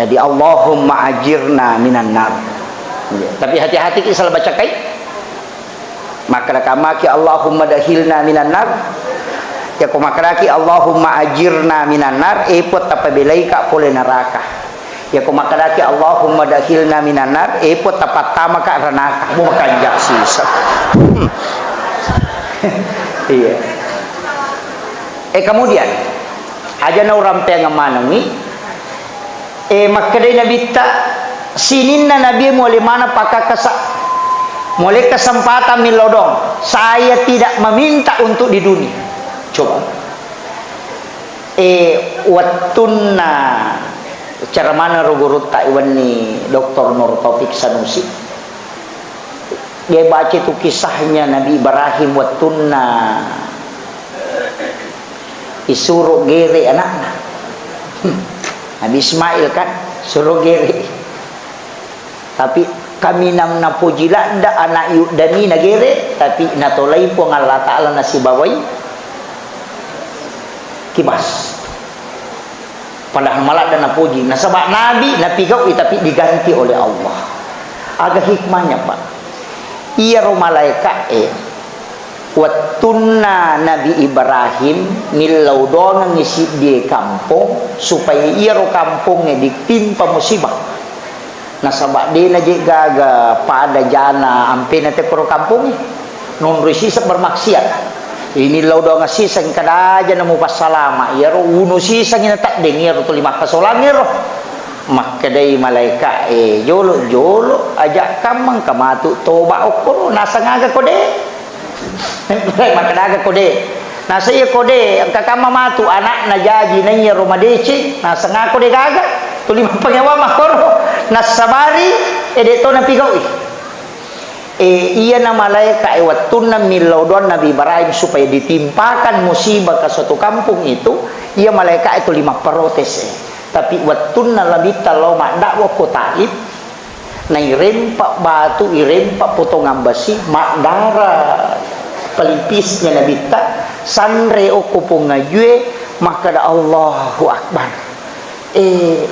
Jadi, "Allahumma ajirna minan nar." Iya. Tapi hati-hati ki salah baca kai. Makkeda kamaki, "Allahumma dakhilna minan nar." Ya ko makkedaki, "Allahumma ajirna minan nar," e Puang tapabelaika pole neraka. Ya ko makkedaki, "Allahumma dakhilna minan nar," e Puang tapattamaka ranaka. Mo makanjak sisa. Iya. Eh, kemudian, aja na urampeang manengi, eh, makkedai Nabitta, sininna Nabi muali maneng pakakasa, muali kesempatan millau doang. Saya tidak meminta untuk di dunia. Coba. Eh, wettunna cara mana ro gurutta iwenni Doktor Nur Taufik Sanusi. Dia baca itu kisahnya Nabi Ibrahim wettunna isuro gere anakna. Hmm. Nabi Ismail kan, suro gere. Tapi kaminang napoji ladda anak yuddani nagere, tapi natolai Puang Allah Ta'ala nasibawai kibas. Padahal maladda napoji. Nasaba nabi napigaui tapi diganti oleh Allah. Aga hikmahnya, Pak? Iyaro malaeka'e, wettunna Nabi Ibrahim millau doangengngi siddie kampong supaya iyaro kampongnge ditimpa musibah. Nasaba de naje gaga pada jana ampena te koro kampongnge. Nonroi siseng bermaksiat. Ini lau doang siseng kada aja namu passalama. Iyaro unu siseng ina teddeng iyaro tuli mappasolang ero. Makkedai malaeka e, jolo-jolo aja kammang kamatu toba okkoro naseng aga kode. Makkeda aga kode. Naseng iya kode engka kamma matu anakna jaji naiya ro madeceng naseng aga kode gaga. Tuli mappangewa makkoro. Nassabari ede to napigaui. E, iyana malaeka e wettunna millau doang Nabi Ibrahim supaya ditimpakan musibah ke suatu kampung itu, iya malaeka e tuli mapprotes e. Tapi wettunna Nabitta lao maddakwa ko Taif, nairempa batu, irempa potongan besi, maddara pelipisnya Nabitta, sanre okko pong ajue, makkeda Allahu Akbar. E,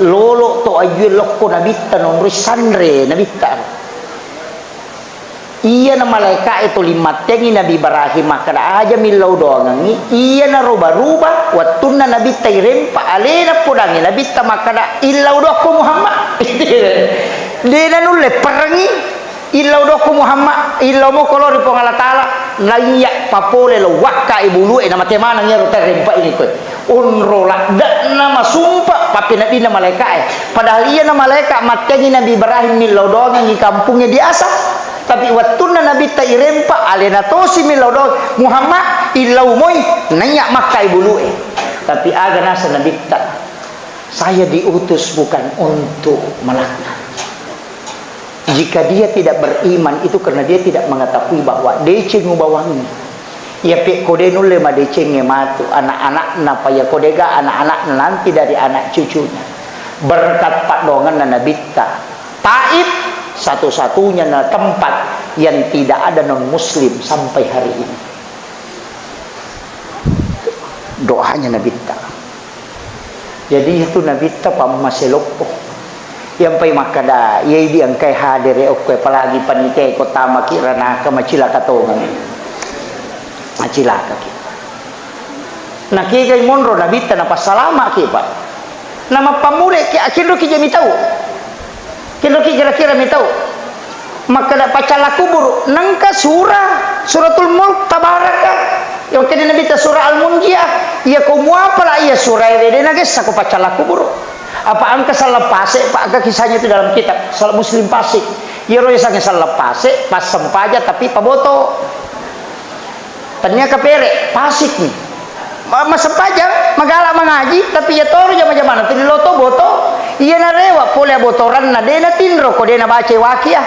lolo to ajue lokko Nabitta nonroi sanre Nabitta. Iyana malaeka'e tuli mattengngi Nabi Ibrahim makkeda, "Aja millau doangengngi." Iyanaro baruba wettunna Nabitta irempa, alena podangngi Nabitta makkeda, "Illau doakko Muhammad." De nanulle perengngi, "Illau doakko Muhammad, illau moko lao ri Puang Allah Taala." Naiya papole lo wakka e bulu e, namate maneng iyaro tarempa ini koe. Onro ladde'na masumpa pappeneddinna malaeka'e. Padahal iyana malaeka mattengngi Nabi Ibrahim millau doangengngi kampungnge biasa. Tapi wettunna Nabitta irempa, alena tosi millau doang, "Muhammad, illau moi," naiya makkai bulu e. Tapi aga naseng Nabitta, "Saya diutus bukan untuk melaknat." Jika dia tidak beriman, itu karena dia tidak mengetahui bahwa deceng ubawangngi. Iya pe ko de nulle madecengnge matu anak-anakna, pa iya ko dega anak-anakna nanti dari anak cucunya. Berkat paddoangenna Nabitta, Taif satu-satunya na tempat yang tidak ada non muslim sampai hari ini. Doanya Nabitta. Jadi itu Nabitta pammaseloppo. Iyampai makkeda, iya idi engkai hadere okko, apalagi panitia ko tamaki ranaka, macilaka tongeng. Macilakaki. Nakegai monro Nabitta napassalamaki, Pak. Namappammuleki, akinroki je mitau. Kinroki kira-kira mitau. Makkeda paccalla kuburu, nengka sura, Suratul Mulk, Tabaraka. Iya makkeda Nabitta sura Al-Munjiah. Iya ko muapala iya sura e, de nagessa ko paccalla kuburu. Apa engka sallang pase, Pak, engka kisahnya itu dalam kitab, sallang Muslim Fasik. Iyaro yasengnge sallang pase, passempaja tapi paboto. Tania kapere, pasik ni. Ma-, massempajang, magala mangaji, tapi iya toro jama-jamana tuli loto boto. Iya narewa pole abotoranna, de natinro ko de nabaca wakia.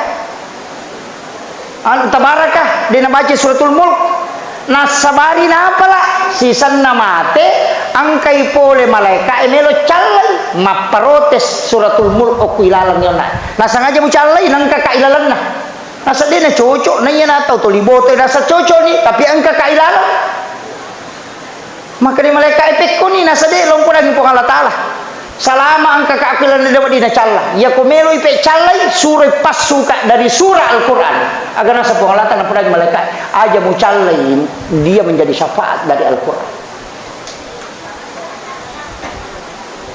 Anu, Tabaraka, de nabaca Suratul Mulk. Nassabari napala, sisenna mate, engkai pole malaeka e melo callai, mapparotes Suratul Mulk okko ilaleng yonna. Nasengaja mucallai, nengka ka ilalenna. Nasa de nacocok, na iya natau tuli boto, nasa cocok ni, tapi engka ka ilaleng. Maka di malaeka e pekkoni, nasa de lompodangi Puang Allah Taala. Salama engka ka aku ilaleng, de wedding nacalla. Iya ko meloi pe callai, suroi passuka dari surah Al-Quran. Aga nasa Puang Allah Taala napodangi malaeka e, aja mucallai, dia menjadi syafaat dari Al-Quran.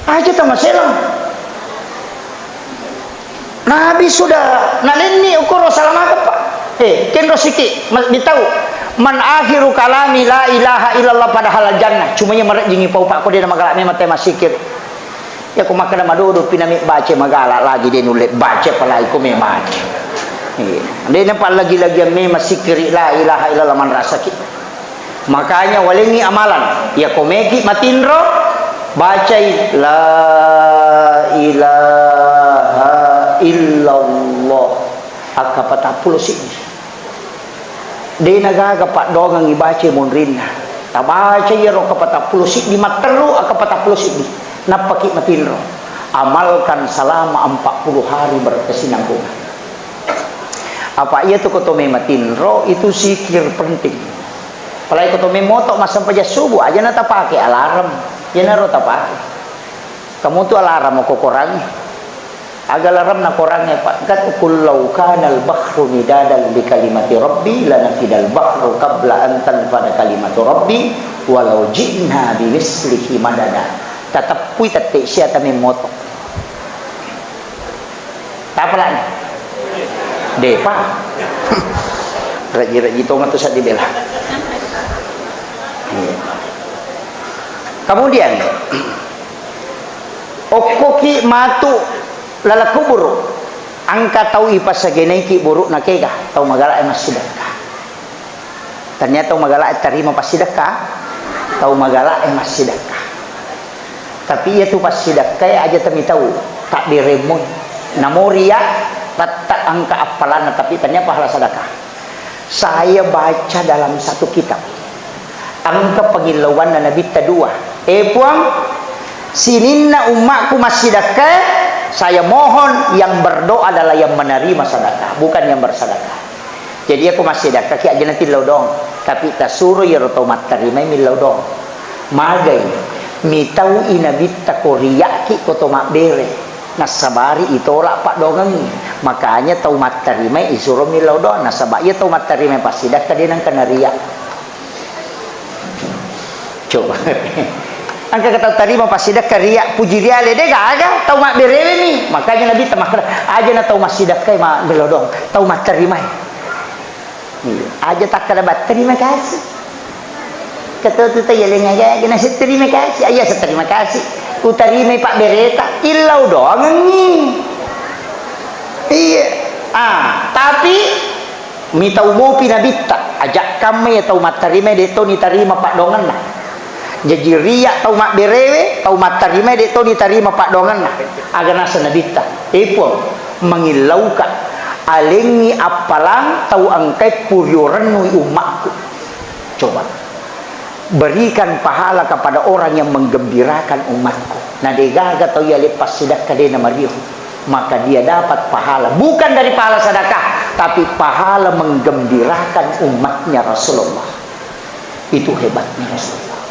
Aja tamaselang. Nabi sudah nalenni ukuro salamakeppa. Eh, kenro siki, ma-, ditau. Man akhiru kalami la ilaha illallah padahal jannah. Cuma iya marejjingi pau, Pak, ko de namagala memang te masikir. Iya ko makkeda madodo pinami baca magala lagi de nulle baca, apalagi ko memang. Iya. De napallagi-lagiang memang sikiri la ilaha illallah manrasaki. Makanya walengngi amalan, iya ko meki matinro, bacai la ilaha illallah akka patappulo siddi. De nagaga paddoangengngi baca monrinna. Tabaca iyaro akka patappulo siddi, matteru akka patappulo siddi. Nappaki matinro. Amalkan selama empat puluh hari berkesinambungan. Apa iya tu ko to mematinro, itu sikir penting. Apalagi ko to memoto massempajang subuh, aja na tapake alarm. Iyanaro tapake. Kamu tu alarm ko korangnge. Aga alarm na korangnge, Pak? Kan, "Qul law kanal bahru midadan li kalimati rabbi lanafidal bahru qabla an tanfada kalimatu rabbi walau ji'na bimislihi madada." Tateppui tette sia ta memoto. Tapalani? Depa. Rejji-rejji tongeng tu seddi bela. Iya. Kemudian, okkoki matu laleng kuburu, engka tau ipassagenaiki buru'na kega, tau magala e massidekka. Tania tau magala e tarima passidekka, tau magala e massidekka. Tapi iya tu passidekka e aja tamitau, takdiremmoi. Namori ya, tette engka appalanna, tapi tania pahala sedekah. Saya baca dalam satu kitab, engka pangillauanna Nabitta dua. Eh, Puang, sininna ummakku massidekka, saya mohon yang berdoa adalah yang menerima sedekah, bukan yang bersedekah. Jadi, aku massidekka ki aja natillau dong, tapi tasuro iyaro tau mattarimai millau dong. Magai, mitau i Nabitta ko riyaki ko to mabbere. Nassabari itolak paddoangengngi. Makanya tau mattarimai isuro millau doang. Nasaba iya tau mattarimai passidekka de nengka naria. Coba. Engka tau tarima passidekka ria, puji riale, de gaga, tau mabberewe mi. Makanya Nabitta makkeda, aja na tau massidekkai ma millau doang, tau mattarimai. Iya. Aja takkeda ba, "Terima kasih." Ketua tu tau yalengnga gaga, nasa terima kasih. Iya, sa terima kasih. Utarimai pabbereta, illau doangengngi. Iya. Ah, tapi mitau mopi Nabitta, aja kamma ya tau mattarimai de to nitarima paddoangenna. Jaji ria tau mabberewe, tau mattarimai de to nitarima paddoangenna. Aga naseng Nabitta, "E Puang, mangillauka, alengngi appalang tau engkai puriorennu ummakku." Coba. Berikan pahala kepada orang yang menggembirakan umatku. Na degaga tau yale passidekka de namario. Maka dia dapat pahala. Bukan dari pahala sedekah, tapi pahala menggembirakan umatnya Rasulullah. Itu hebatnya Rasulullah.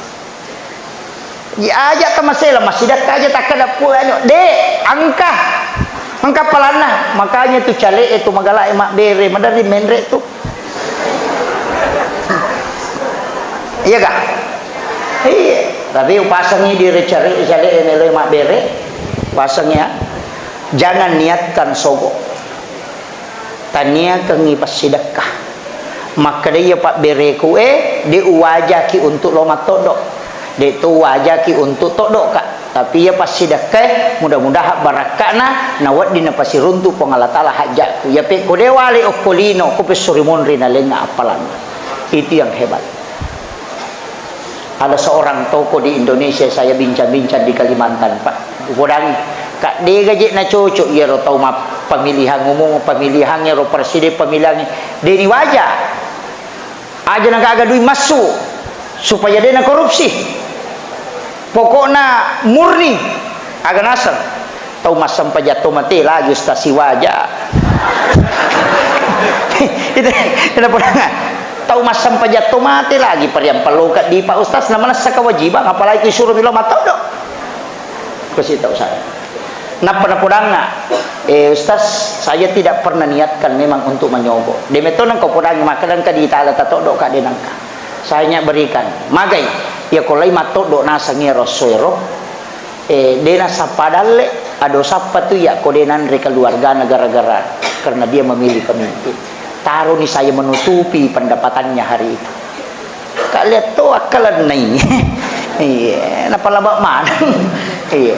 Ya, aja tamasela, massidekka aja takkeda pu-, anu, de, engka. Engka palanna. Makanya tu cale e tu magala e mabbere, maderri menre tu. Iya ga? Iya. Tapi upasengi di recare-, cale e melo mabbere. Paseng ya. Jangan niatkan sogo. Taniakengngi passidekka. Makkeda iya pabbereku e, de uwajaki untuk lo mattoddo. De to uwajaki untuk toddoka. Tapi iya passidekka e, mudah-mudahan barakka'na, na wedding napasiruntu Puang Allah Taala hajja'ku. Iya pekko de wale okko lino, ko pessori monri nalengnga appalanna. Itu yang hebat. Ada seorang tokoh di Indonesia, saya bincang-bincang di Kalimantan, Pak. Upodangi, Kak, de gaje na cocok iyaro tau ma-, pemilihan umum, pemilihan iyaro presiden, pemilihan de ni waja. Aja na gaga dui massu, supaya de na korupsi. Pokokna murni, aga naseng. Tau massempajang to mate lagi Ustaz siwaja. Itu, itu pernah. Tau massempajang to mate lagi pariampelloka di Pak Ustaz, na manessa kewajiban, apalagi isuro milo matoddo. Kasih tahu saya. Nappa napodangnga, "Eh, Ustaz, saya tidak pernah niatkan memang untuk menyogo." De metto nengka podangngi, makkeda engka di tala tatoddo ka de nengka. Saya hanya berikan. Magai, iya ko lai matoddo naseng iyaro esso ero. Eh, de nasappa dalle, ado sappa tu iya ko de nanre keluargana gara-gara karena dia memilih pemimpin. Taroni saya menutupi pendapatannya hari itu. Ka lihat to akkalenna ini. Iya, napalaba maneng. Iya.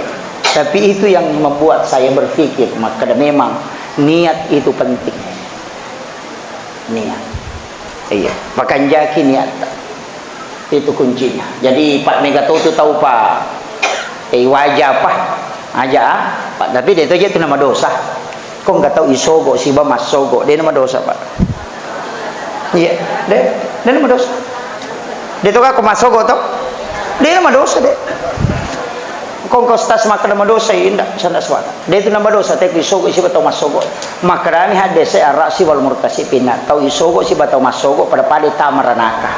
Tapi itu yang membuat saya berpikir, makkeda memang niat itu penting. Niat. Iya, pakanjaki niat. Itu kuncinya. Jadi, Pak, mega to tu tau, Pak. Eh, waja, Pak. Aja, ah. Pak, tapi de to je tu nama dosa. Ko engka tau isogo siba massogo, de nama dosa, Pak. Iya, de, de nama dosa. De to ka ko massogo to? De nama dosa, de. Ko engka ustaz makkeda nama dosa, inda, sanda suara. De tu nama dosa, te ku isogo siba tau massogo. Makkedami haddese arra'si wal murtasi pinna, tau isogo siba tau massogo pada-pada tama ranaka.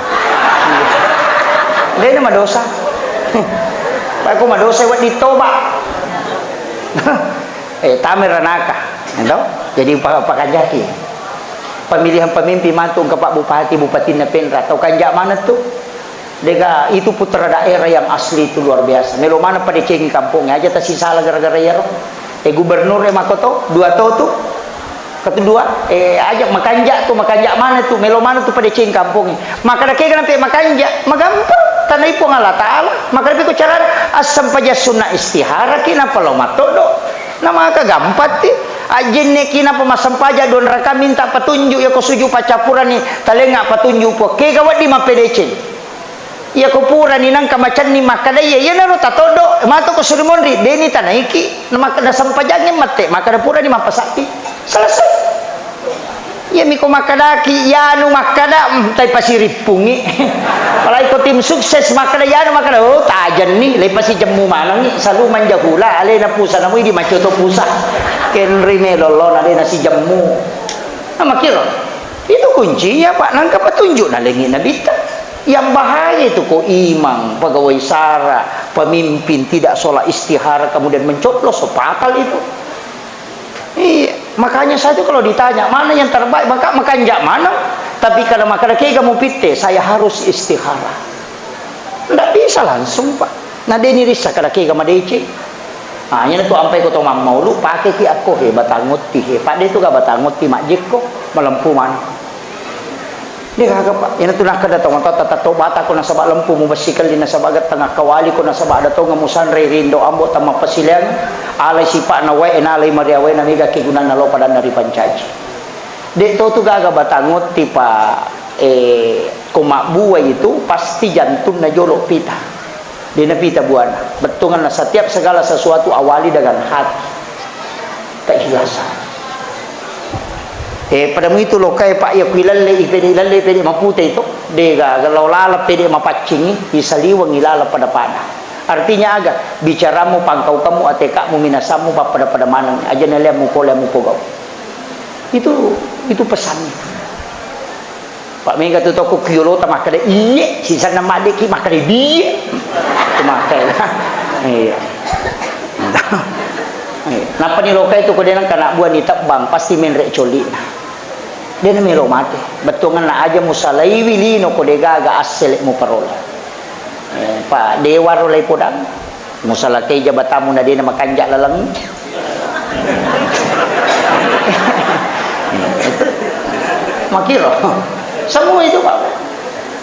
De nama dosa. Pak, ko madosa wedding toba. Eh, tama ranaka. Ento? Jadi pa-, pakajaki. Pemilihan pemimpin matu engka Pak Bupati, Bupatinna Penra, tau kanja maneng tu. Dega, itu putra daerah yang asli itu luar biasa. Melo maneng padecengi kampong, aja tasisala gara-gara iyaro. Eh, gubernur e makoto, dua to tu. Kedua, eh, aja makanja tu, makanja maneng tu, melo maneng tu padecengi kampong. Makkeda kega nampe makanja, magampang. Tanai Puang Allah Taala. Makkeda piko carana, assempajang sunna istihara ki nappa lao matoddo. Na maka gampang ti. Ajjenne ki nappa massempajang dua raka minta petunjuk, ya ko sujud paccappurani, talengnga petunjuk Puang. Kega wedding mappedeceng. Iya ko purani nangka macenning makkeda iya, iyanaro tatoddo, mato ko suri monri, deni tanaiki, na mak-, nasempajangngi mette, makkeda purani mappasappi. Selesai. Iya miko makkedaki, yanu makkeda, mm, tai pasirippungi. Apalagi ko tim sukses makkeda, yanu makkeda, oh, tajenni, lepa sijemmu manengi, salu manjahula, alena pusa, namu idi macoto pusa. Kenri melo lona, alena sijemmu. Nah, makkiro. Itu kuncinya, Pak. Nangka petunjuk nalengi Nabitta. Yang bahaya itu ko imam, pegawai sara, pemimpin tidak sholat istihara, kemudian mencoblos, so fatal itu. Makanya saya tuh kalau ditanya, "Mana yang terbaik?" Maka makanja maneng. Tapi kalau makkeda kega mupitte, saya harus istikharah. Ndak bisa langsung, Pak. Na de' nirissa kada kega madeceng. Ah, iyana tu ampai ko to mammaulu, pake ki akko he, batang otti he. Pak de' tu ga batang otti majjekko, malempu maneng. De' gaga, Pak. Iyana tu nakkeda to matoatta, tatto bata ko nasaba lempu mubessi kelli nasaba getteng akkawali ko nasaba ada tonga musanre rindo ambo tamma pasileang, alai sipa'na wae, nalai mariawae, na mega kegunanna lao padanna ripancaji. De' to tu gaga batang otti, Pak. Eh, ko mabbuai itu pasti jantunna jolo pita. De' napita buana. Bettuanna setiap segala sesuatu awali dengan hati. Keikhlasan. Eh, pada mu itu lokai, Pak, ya kui lalle, i pede lalle, pede mapute itu. De' gaga lao laleng pede mapaccingi, isaliwengi laleng pada-pada. Artinya aga? Bicaramu, pangkaukamu, atekamu, minasammu, pappada-pada maneng. Aja nalea mukole mupogau. Itu, itu pesannya. Pak, mega tu toko kiolota makkeda iye, sisanna maddeki makkeda biye. Itu makkeda. Iya. Iya. Nappa ni lokai tu ko de' nengka anak buah ni tebbang, pasti menre' colli'na. De' namelo mate. Bettuanna aja musalaiwi lino ko de' gaga assele muparola. Eh, Pak, de' waro lai podang. Musalakai jabatammu na de' na makanja laleng. Makiro. Semua itu, Pak.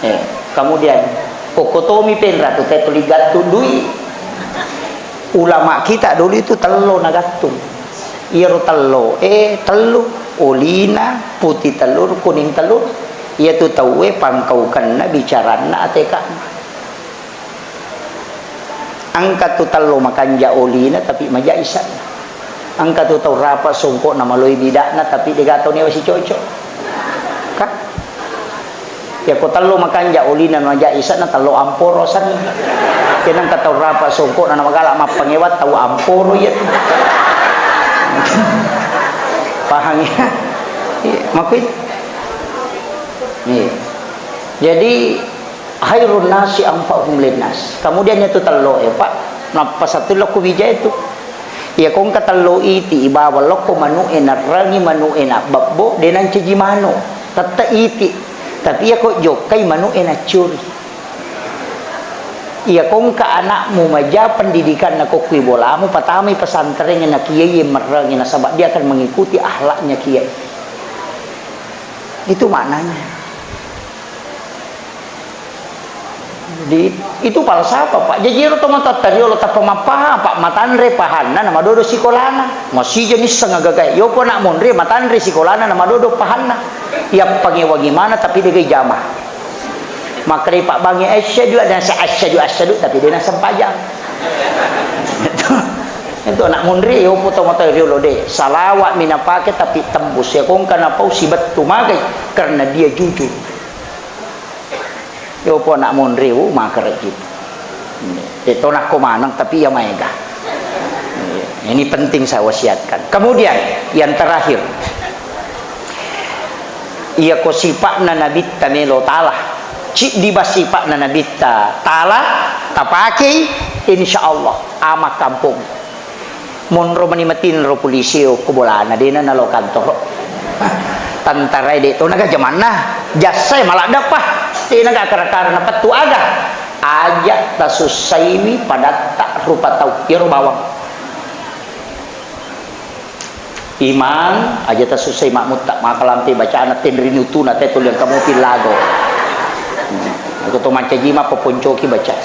Eh, kemudian, kokkotomi penra tu te tuli gattung dui. Ulama kita dulu itu tello nagattung. Iyaro tello, eh, tellu. Olina, putih telur, kuning telur. Iya tu tauwe pangkaukenna, bicaranna, atekanna. Engka tu tello makanja olina, tapi maja isanna. Engka tu tau rapa songkokna maloi bidakna, tapi de' gaga tau newa sicoco. Ka? Yako tello makanja olina, maja isanna, tello amporo asenna. Kena engka tau rapa songkokna, namagala mappangewa, tau amporo iya tu. Paham ya? Iya, makui. Iya. Jadi, khairun nasi anfa'uhum linnas. Kemudian itu tello e, Pak. Nappa satu lokko bija itu. Iya ko engka tello iti, ibawa lokko manu'e, narrangi manu'e nabbebbo, de' nancaji manu. Tette iti. Tapi iya ko jokkai manu'e naccuri. Iya ko engka anakmu maja pendidikanna ko kui bolamu, patamai pesantren na kiai merrangi nasaba dia akan mengikuti akhlaknya kiai. Itu maknanya. Di, itu falsafah, Pak. Jaji ero tomatoatta riolo tappa mappahang, Pak, matanre pahanna na madodo sikolana. Masija nisseng agagae. Yopo anak monri matanre sikolana na madodo pahanna. Yappangewangi mana tapi de' gaga jama. Makkedai Pak Bangi, "Asyhadu anna sa-, asyhadu, asyhadu," tapi de' nasempajang. Itu, itu anak monri, yopo tomatoa riolo de'. Salawat mi napake tapi tembus. Ya kongka napau sibettu magai karena dia jujur. Yopo anak monri, uh, makerek gitu. Itu nakko maneng, tapi ya maega. Ini penting saya wasiatkan. Kemudian, yang terakhir, iya ko sipa'na Nabitta melo tala. Ciddi ba sipa'na Nabitta tala, tapakei, insya Allah, aman kampung. Monro mani matinro polisi okko bolana, de'na nalo kantoro. Tentarae de' to naga jamanna, jassae maladde'pa, de' naga kara-kara napettu aga. Aja tasussaiwi padatta rupa tau, iyaro bawang. Imang, aja tasussai makmutta, makalampe bacana tenri nutuna te tuliang kamu pillago. Hmm. Aku to mancaji ma paponcoki baca.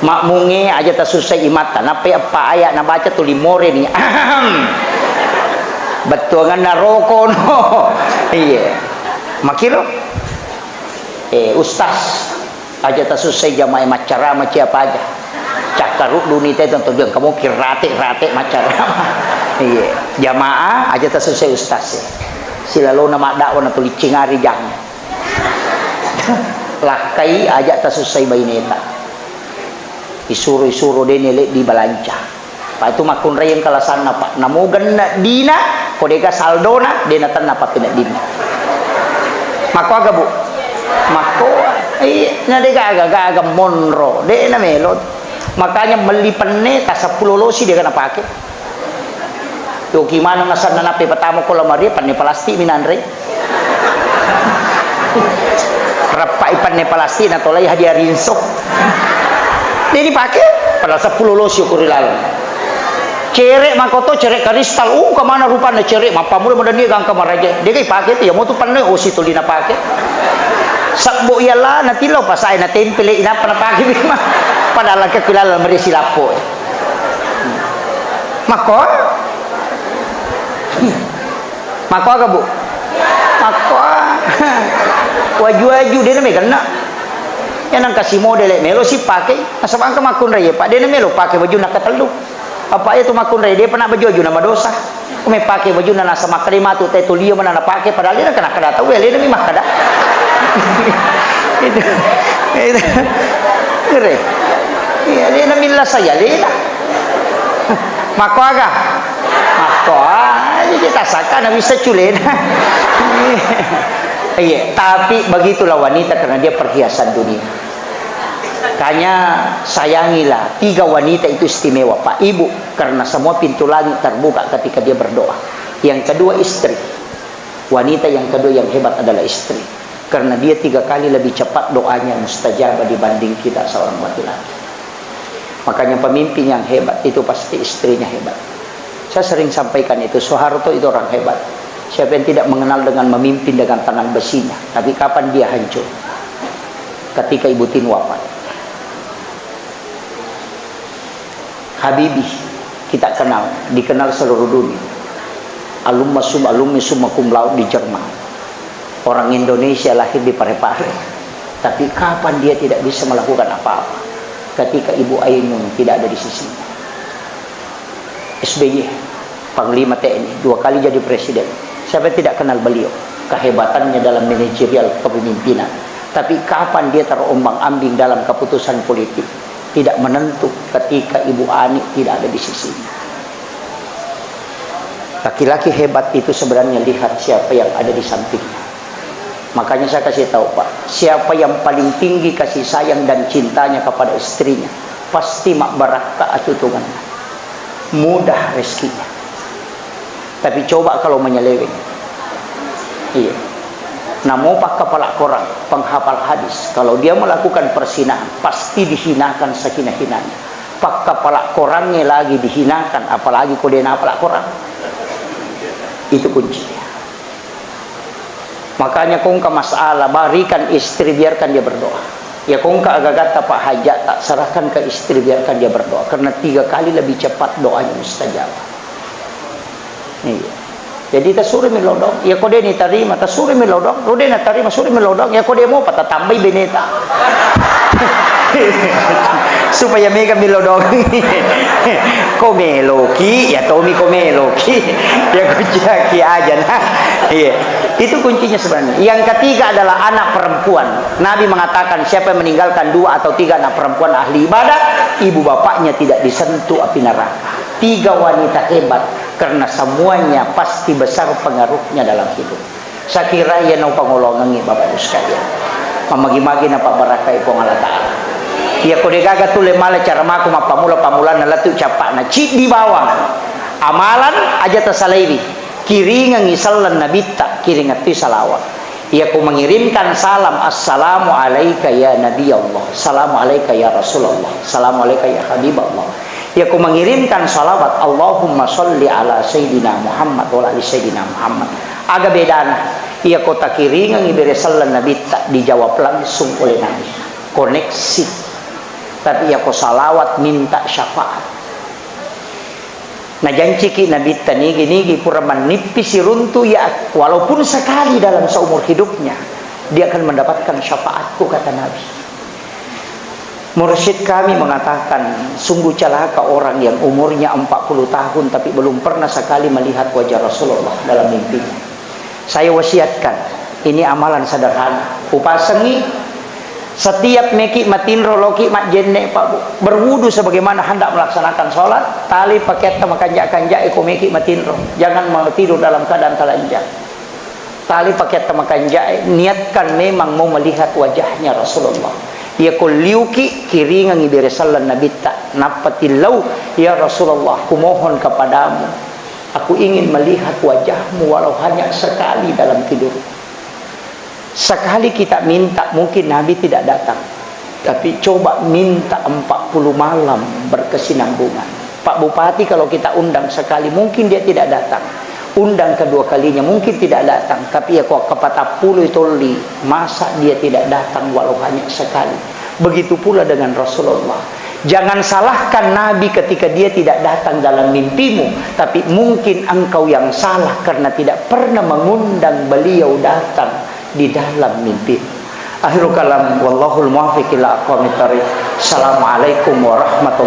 Makmungnge aja tasussai imatta, nappai eppa aya nabaca tuli moreni. Ahem. Bettuanganna rokono. Iya. Makiro? Eh, ustaz, aja tasussai jamaah maccarama siapa aja. Cakkaruddu ni te tonton kamu kirate-rate maccarama. Iya. Jamaah aja tasussai ustaz. Silalona maddakwa na tuli cingari jang. Lakkai aja tasussai baineta. Isuro-isuro dene leddi balanca. Pa itu makkunrai engka lasanna, Pak. Namo genne dina, ko dega saldona, de natenna pappeneddinna. Makko aga, Bu? Makko, iya, na dega aga-aga monro, de na melo. Makanya melli penne ta seppulo losi dega napake. Doki maneng asenna nappe patama ko lamari, penne palastik mi nanre. Rappai penne palastik na tolai hadiah rinso. De' dipake, padahal seppulo losi ko ri laleng. Cere' makoto, cere' kristal, uh, kemana rupanna cere', mappamula madanni gangka maraja. De' ga ipake tu, ya mo tu penne osi tuli napake. Sebbo iya la, natillau pasae, natempele, inappa napake bima. Padahal ke kulala meri silappo. Makko? Makko aga, Bu? Makko. Waju-waju, de' na meganna. Ya nang kasi modele, melo si pake. Nasaba engka makkunrai, Pak, de' na melo pake wajunna katellu. Apa iya tu makkunrai, de' pa na baju-wajunna madosa. Ko mepake wajunna nasaba makkeda matu te tulia mana napake, padahal de' na kena kada tau, ya, de' na mi makkeda. Itu. Itu. Kere. Iya, de' na milla saya, de' na. Makko aga? Makko, ah, jadi tasaka na bisa culena. Iya, tapi begitulah wanita karena dia perhiasan dunia. Makanya sayangilah, tiga wanita itu istimewa, Pak, Ibu, karena semua pintu langit terbuka ketika dia berdoa. Yang kedua istri. Wanita yang kedua yang hebat adalah istri. Karena dia tiga kali lebih cepat doanya mustajabah dibanding kita seorang laki-laki. Makanya pemimpin yang hebat itu pasti istrinya hebat. Saya sering sampaikan itu, Soeharto itu orang hebat. Siapa yang tidak mengenal dengan memimpin dengan tangan besinya? Tapi kapan dia hancur? Ketika Ibu Tin wafat. Habibie, kita kenal, dikenal seluruh dunia. Alumma sum-, alumni summa cum laude di Jerman. Orang Indonesia lahir di Parepare. Tapi kapan dia tidak bisa melakukan apa-apa? Ketika Ibu Ainun tidak ada di sisinya. S B Y, Panglima T N I, dua kali jadi presiden. Siapa yang tidak kenal beliau? Kehebatannya dalam manajerial kepemimpinan. Tapi kapan dia terombang-ambing dalam keputusan politik? Tidak menentu ketika Ibu Ani tidak ada di sisinya. Laki-laki hebat itu sebenarnya lihat siapa yang ada di sampingnya. Makanya saya kasih tahu, Pak, siapa yang paling tinggi kasih sayang dan cintanya kepada istrinya, pasti mabbarakka atutunganna. Mudah rezekinya. Tapi coba kalau menyeleweng. Iya. Namo pakkapala Quran, penghafal hadis, kalau dia melakukan perzinahan, pasti dihinakan sehina-hinanya. Pakkapala Qurannya lagi dihinakan, apalagi ko de' napala Quran. Itu kuncinya. Makanya ko engka masalah, berikan istri, biarkan dia berdoa. Ya ko engka aga-agatta, Pak, hajat, tak serahkan ke istri, biarkan dia berdoa. Karena tiga kali lebih cepat doanya mustajab. Iya. Jadi tasuro mi lodong. Ya ko de' ni tarima, tasuro mi lodong. Lo de' na tarima, suro mi lodong. Ya ko de' mopa, tatambai beneta. Supaya mega mi lodong. Ko meloki, ya tomi ko meloki. Ya ko jaki aja nah. Iya. Itu kuncinya sebenarnya. Yang ketiga adalah anak perempuan. Nabi mengatakan, siapa yang meninggalkan dua atau tiga anak perempuan ahli ibadah, ibu bapaknya tidak disentuh api neraka. Tiga wanita hebat, karena semuanya pasti besar pengaruhnya dalam hidup. Saya kira iya nau pangolongengi, Bapak Ibu sekalian. Mamagi-magi napabbarakai Puang Allah Ta'ala. Iya ko de' gaga tulle mala cara mako mappamula-pamulanna lettu cappa'na. Ciddi bawang. Amalan aja tasalaiwi. Kiringengi selleng Nabitta, kiringettui salawat. Iya ko mengirimkan salam, "Assalamu alaika ya Nabi Allah, assalamu alaika ya Rasulullah, assalamu alaika ya Habib Allah." Iya ko mengirimkan salawat, "Allahumma salli ala Sayyidina Muhammad wa ala ali Sayyidina Muhammad." Aga bedana? Iya ko takiringengi bere selleng Nabitta, dijawab langsung oleh Nabi. Koneksi. Tapi iya ko salawat minta syafaat. Najanciki Nabitta nigi-nigi pura mannippi siruntu, ya, walaupun sekali dalam seumur hidupnya, dia akan mendapatkan syafaatku, kata Nabi. Mursyid kami mengatakan, sungguh celaka orang yang umurnya empat puluh tahun tapi belum pernah sekali melihat wajah Rasulullah dalam mimpinya. Saya wasiatkan, ini amalan sederhana. Upasengi, setiap meki matinro, loki majjenne, Pak Bu, berwudu sebagaimana hendak melaksanakan sholat, tali pakeatta makanja-kanja, iko meki matinro. Jangan mau tidur dalam keadaan telanjang. Tali pakeatta makanja, niatkan memang mau melihat wajahnya Rasulullah. Iya ko liuki, kiringengi bere selleng Nabitta, nappa tillau, "Ya Rasulullah, kumohon kepadamu." Aku ingin melihat wajahmu walau hanya sekali dalam tidur. Sekali kita minta, mungkin Nabi tidak datang. Tapi coba minta empat puluh malam berkesinambungan. Pak Bupati kalau kita undang sekali, mungkin dia tidak datang. Undang kedua kalinya, mungkin tidak datang. Tapi ya, ko kapatappuloi tolli, masa dia tidak datang walau hanya sekali? Begitu pula dengan Rasulullah. Jangan salahkan Nabi ketika dia tidak datang dalam mimpimu, tapi mungkin engkau yang salah karena tidak pernah mengundang beliau datang di dalam mimpimu. Akhirul kalam, wallahul muwaffiq ila aqwamit thariq. Assalamualaikum warahmatullahi